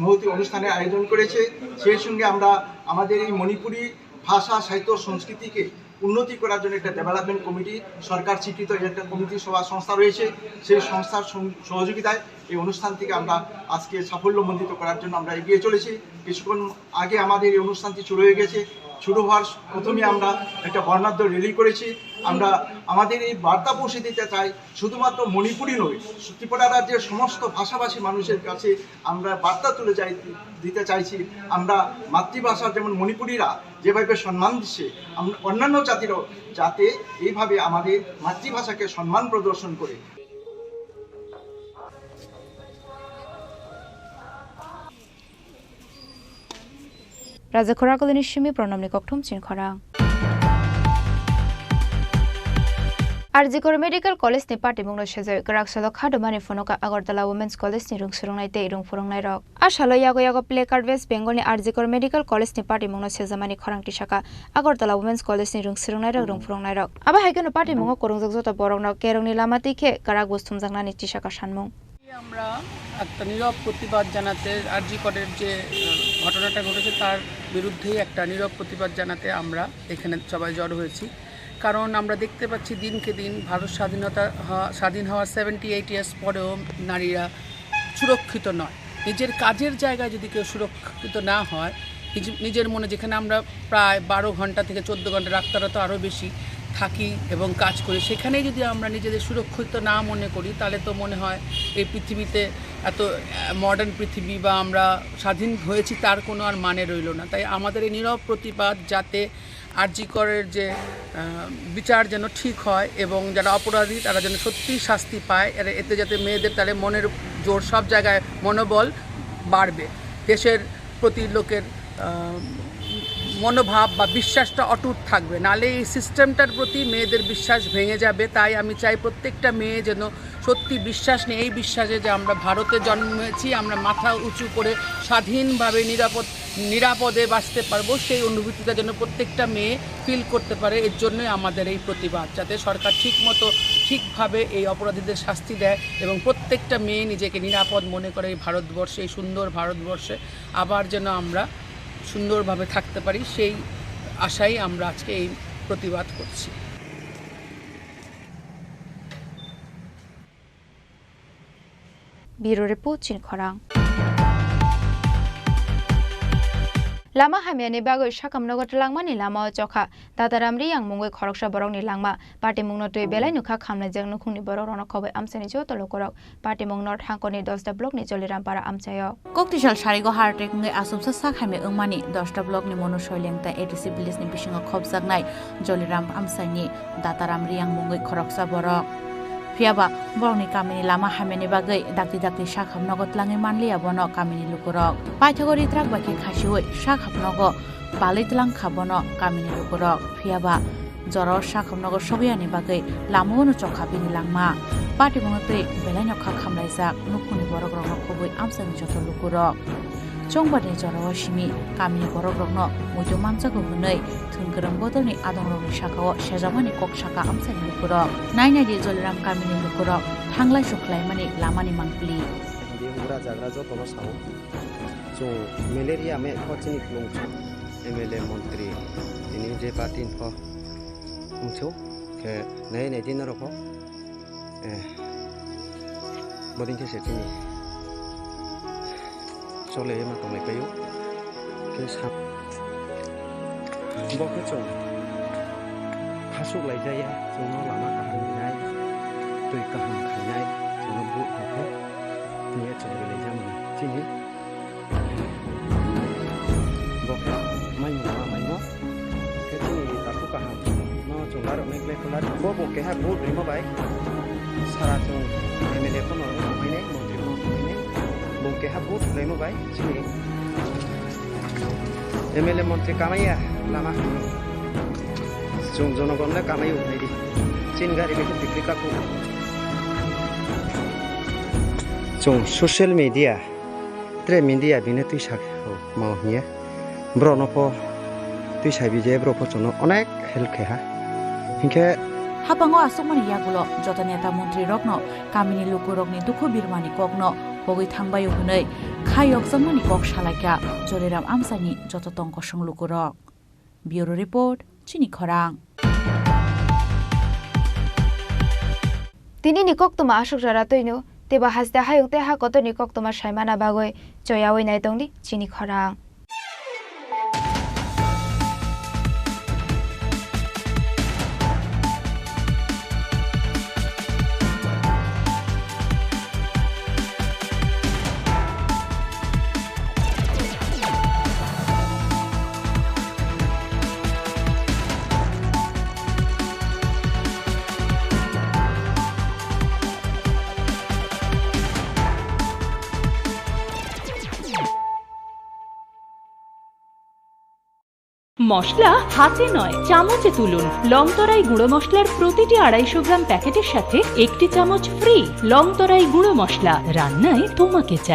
মহতী অনুষ্ঠানের আয়োজন করেছে। সেই সঙ্গে আমরা আমাদের এই মণিপুরী ভাষা, সাহিত্য, সংস্কৃতিকে উন্নতি করার জন্য একটা ডেভেলপমেন্ট কমিটি, সরকার স্বীকৃত একটা কমিটি সভা সংস্থা রয়েছে, সেই সংস্থার সং-, সহযোগিতায় এই অনুষ্ঠানটিকে আমরা আজকে সাফল্যমণ্ডিত করার জন্য আমরা এগিয়ে চলেছি। কিছুক্ষণ আগে আমাদের এই অনুষ্ঠানটি শুরু হয়ে গেছে। শুরু হওয়ার প্রথমে আমরা একটা বর্ণাঢ্য র্যালি করেছি। আমরা আমাদের এই বার্তা পৌঁছে দিতে চাই শুধুমাত্র মণিপুরী নয়, ত্রিপুরা রাজ্যের সমস্ত ভাষাভাষী মানুষের কাছে আমরা বার্তা তুলে যাই, দিতে চাইছি। আমরা মাতৃভাষা যেমন মণিপুরীরা যেভাবে সম্মান দিচ্ছে, আমরা অন্যান্য জাতিরও যাতে এইভাবে আমাদের মাতৃভাষাকে সম্মান প্রদর্শন করে। Raja Khoragulini simi pronomni kokthum chin khorang. R G Kar Medical College ni patimungno sejai kwrak salo kha dumani phunuka Agartala Women's College ni rwng swrwngnai tei rwng phwrwngnairok. A salo yago yago placard West Bengal ni R G Kar Medical College ni patimungno sejamani khorang tisaka Agartala Women's College ni rwng swrwngnairok, rwng phwrwngnairok. Abo hai kheno patimungo kwrwngjak joto borokno kerongni lama twi khe kwrak bo sumjaknani tisaka sanmung. আমরা একটা নীরব প্রতিবাদ জানাতে, আরজি করের যে, আহ, ঘটনাটা ঘটেছে, তার বিরুদ্ধেই একটা নীরব প্রতিবাদ জানাতে আমরা এখানে সবাই জড়ো হয়েছি। কারণ আমরা দেখতে পাচ্ছি দিনকে দিন ভারত স্বাধীনতা হওয়া, স্বাধীন হওয়ার সেভেন্টি এইট ইয়ার্স পরেও নারীরা সুরক্ষিত নয়। নিজের কাজের জায়গায় যদি কেউ সুরক্ষিত না হয়, নিজ-, নিজের মনে, যেখানে আমরা প্রায় বারো ঘন্টা থেকে চোদ্দ ঘন্টা, ডাক্তাররা তো আরও বেশি, থাকি এবং কাজ করি, সেখানেই যদি আমরা নিজেদের সুরক্ষিত না মনে করি, তাহলে তো মনে হয় এই পৃথিবীতে এত, আহ, মডার্ন পৃথিবী বা আমরা স্বাধীন হয়েছি, তার কোনো আর মানে রইল না। তাই আমাদের এই নীরব প্রতিবাদ যাতে আরজি করের যে, আহ, বিচার যেন ঠিক হয় এবং যারা অপরাধী তারা যেন সত্যিই শাস্তি পায়, এর, এতে যাতে মেয়েদের তাহলে মনের জোর, সব জায়গায় মনোবল বাড়বে, দেশের প্রতি লোকের, আহ, মনোভাব বা বিশ্বাসটা অটুট থাকবে, নালে এই সিস্টেমটার প্রতি মেয়েদের বিশ্বাস ভেঙে যাবে। তাই আমি চাই প্রত্যেকটা মেয়ে যেন সত্যি বিশ্বাস নিয়ে, এই বিশ্বাসে যে আমরা ভারতে জন্মেছি, আমরা মাথা উঁচু করে স্বাধীনভাবে নিরাপদ, নিরাপদে বাঁচতে পারবো, সেই অনুভূতিটা যেন প্রত্যেকটা মেয়ে ফিল করতে পারে। এর জন্যই আমাদের এই প্রতিবাদ, যাতে সরকার ঠিক মতো, ঠিকভাবে এই অপরাধীদের শাস্তি দেয় এবং প্রত্যেকটা মেয়ে নিজেকে নিরাপদ মনে করে এই ভারতবর্ষে, এই সুন্দর ভারতবর্ষে আবার যেন আমরা সুন্দরভাবে থাকতে পারি, সেই আশাই আমরা আজকে এই প্রতিবাদ করছি। Bureau Report, Chini Khorang. Lama hamyani bagwi sakamnogo twlangmani lamao chokha Dataram Riyang mungwi khoroksa borokni langma. Patimungno twi belai nukha khamlaijak nukhungni borokrokno khobwi amchaini joto lukurok. Patimung North Hangkoni Dosda Blockni Jolirampara amchaio. Koktisal sarigo heart attack wngwi achomsa sak hamya wngmani Dosda Blockni Monu Soileng tei A D C Villageni bisingo khopjaknai Joliram amchaini Dataram Riyang mungwi khoroksa borok. Phiyaba borokni kamini lama hamyani bagwi dakti dakti sak hamnogo twlangwi manliya bono kamini lukurok. Paithago ritrak bai khe khasiui sak hamnogo balwi twlangkha bono kamini lukurok. Phiyaba jorao sak hamnogo sogwiyani bagwi lamao no chokha bini langma. Patimungno twi belaino kha khamlaijak nukhungni borokrokno khub Amchaini joto lukurok. Chongbarni jorao simi kamini borokrokno muitu manjago hwnwi thwngkwrwng bodolni adongrokni sakao sejakmani kok saka amchaini lukurok. Nainai di Joliram kamini lukurok thanglai sukhlaimani lamani mangpili. Hindi hwngra jagra jotono sao. Chwng malaria me kho chini klung chwng M L A montri tini je party pho wngsu khe nai nai din norok pho, eh, bodin khe se chini chole ma tonglai paio khe sa bo khe chwng khasuk lai jaya chwngno lama kaham nai twi kaham khainai chwngno bu khe tini chwng lai jama chini. Bo khe mai mung ma mai no. Khe chini takhuk kaham no chwng larok nai glai phular. Bo bo keha vote rwima bai. Sara chwng M L A phano rwmai nai, montri phano rwmai nai. Bo keha vote rwima bai chini M L A montri kamaiya lama. Chwng jonogon le kamai uphai di. Chini gari bai khe tikli kaku. Chwng social media Tre media bini twi sak, oh, mau hiya. Bro no pho twi sabi je bro pho chwngno onek help khe ha. Hinkhe hapango aswkmani yagulo joto neta montri rokno kamini lukurokni dukhu birmani kokno pogwi thangbaio hwnwi kha yokjakmani kok salaikha Joliram amchaini joto tong kosong lukurok. Bureau Report, Chini Khorang. Tini ni koktwma aswk jora twino, teibo haste hayung tei ha kotor ni koktwma saimana bagwi choyawi nai tongdi Chini Khorang. মশলা হাতে নয়, চামচে তুলুন। লংতরাই গুঁড়ো মশলার প্রতিটি আড়াইশো গ্রাম প্যাকেটের সাথে একটি চামচ ফ্রি। লংতরাই গুঁড়ো মশলা, রান্নায় তোমাকে চাই।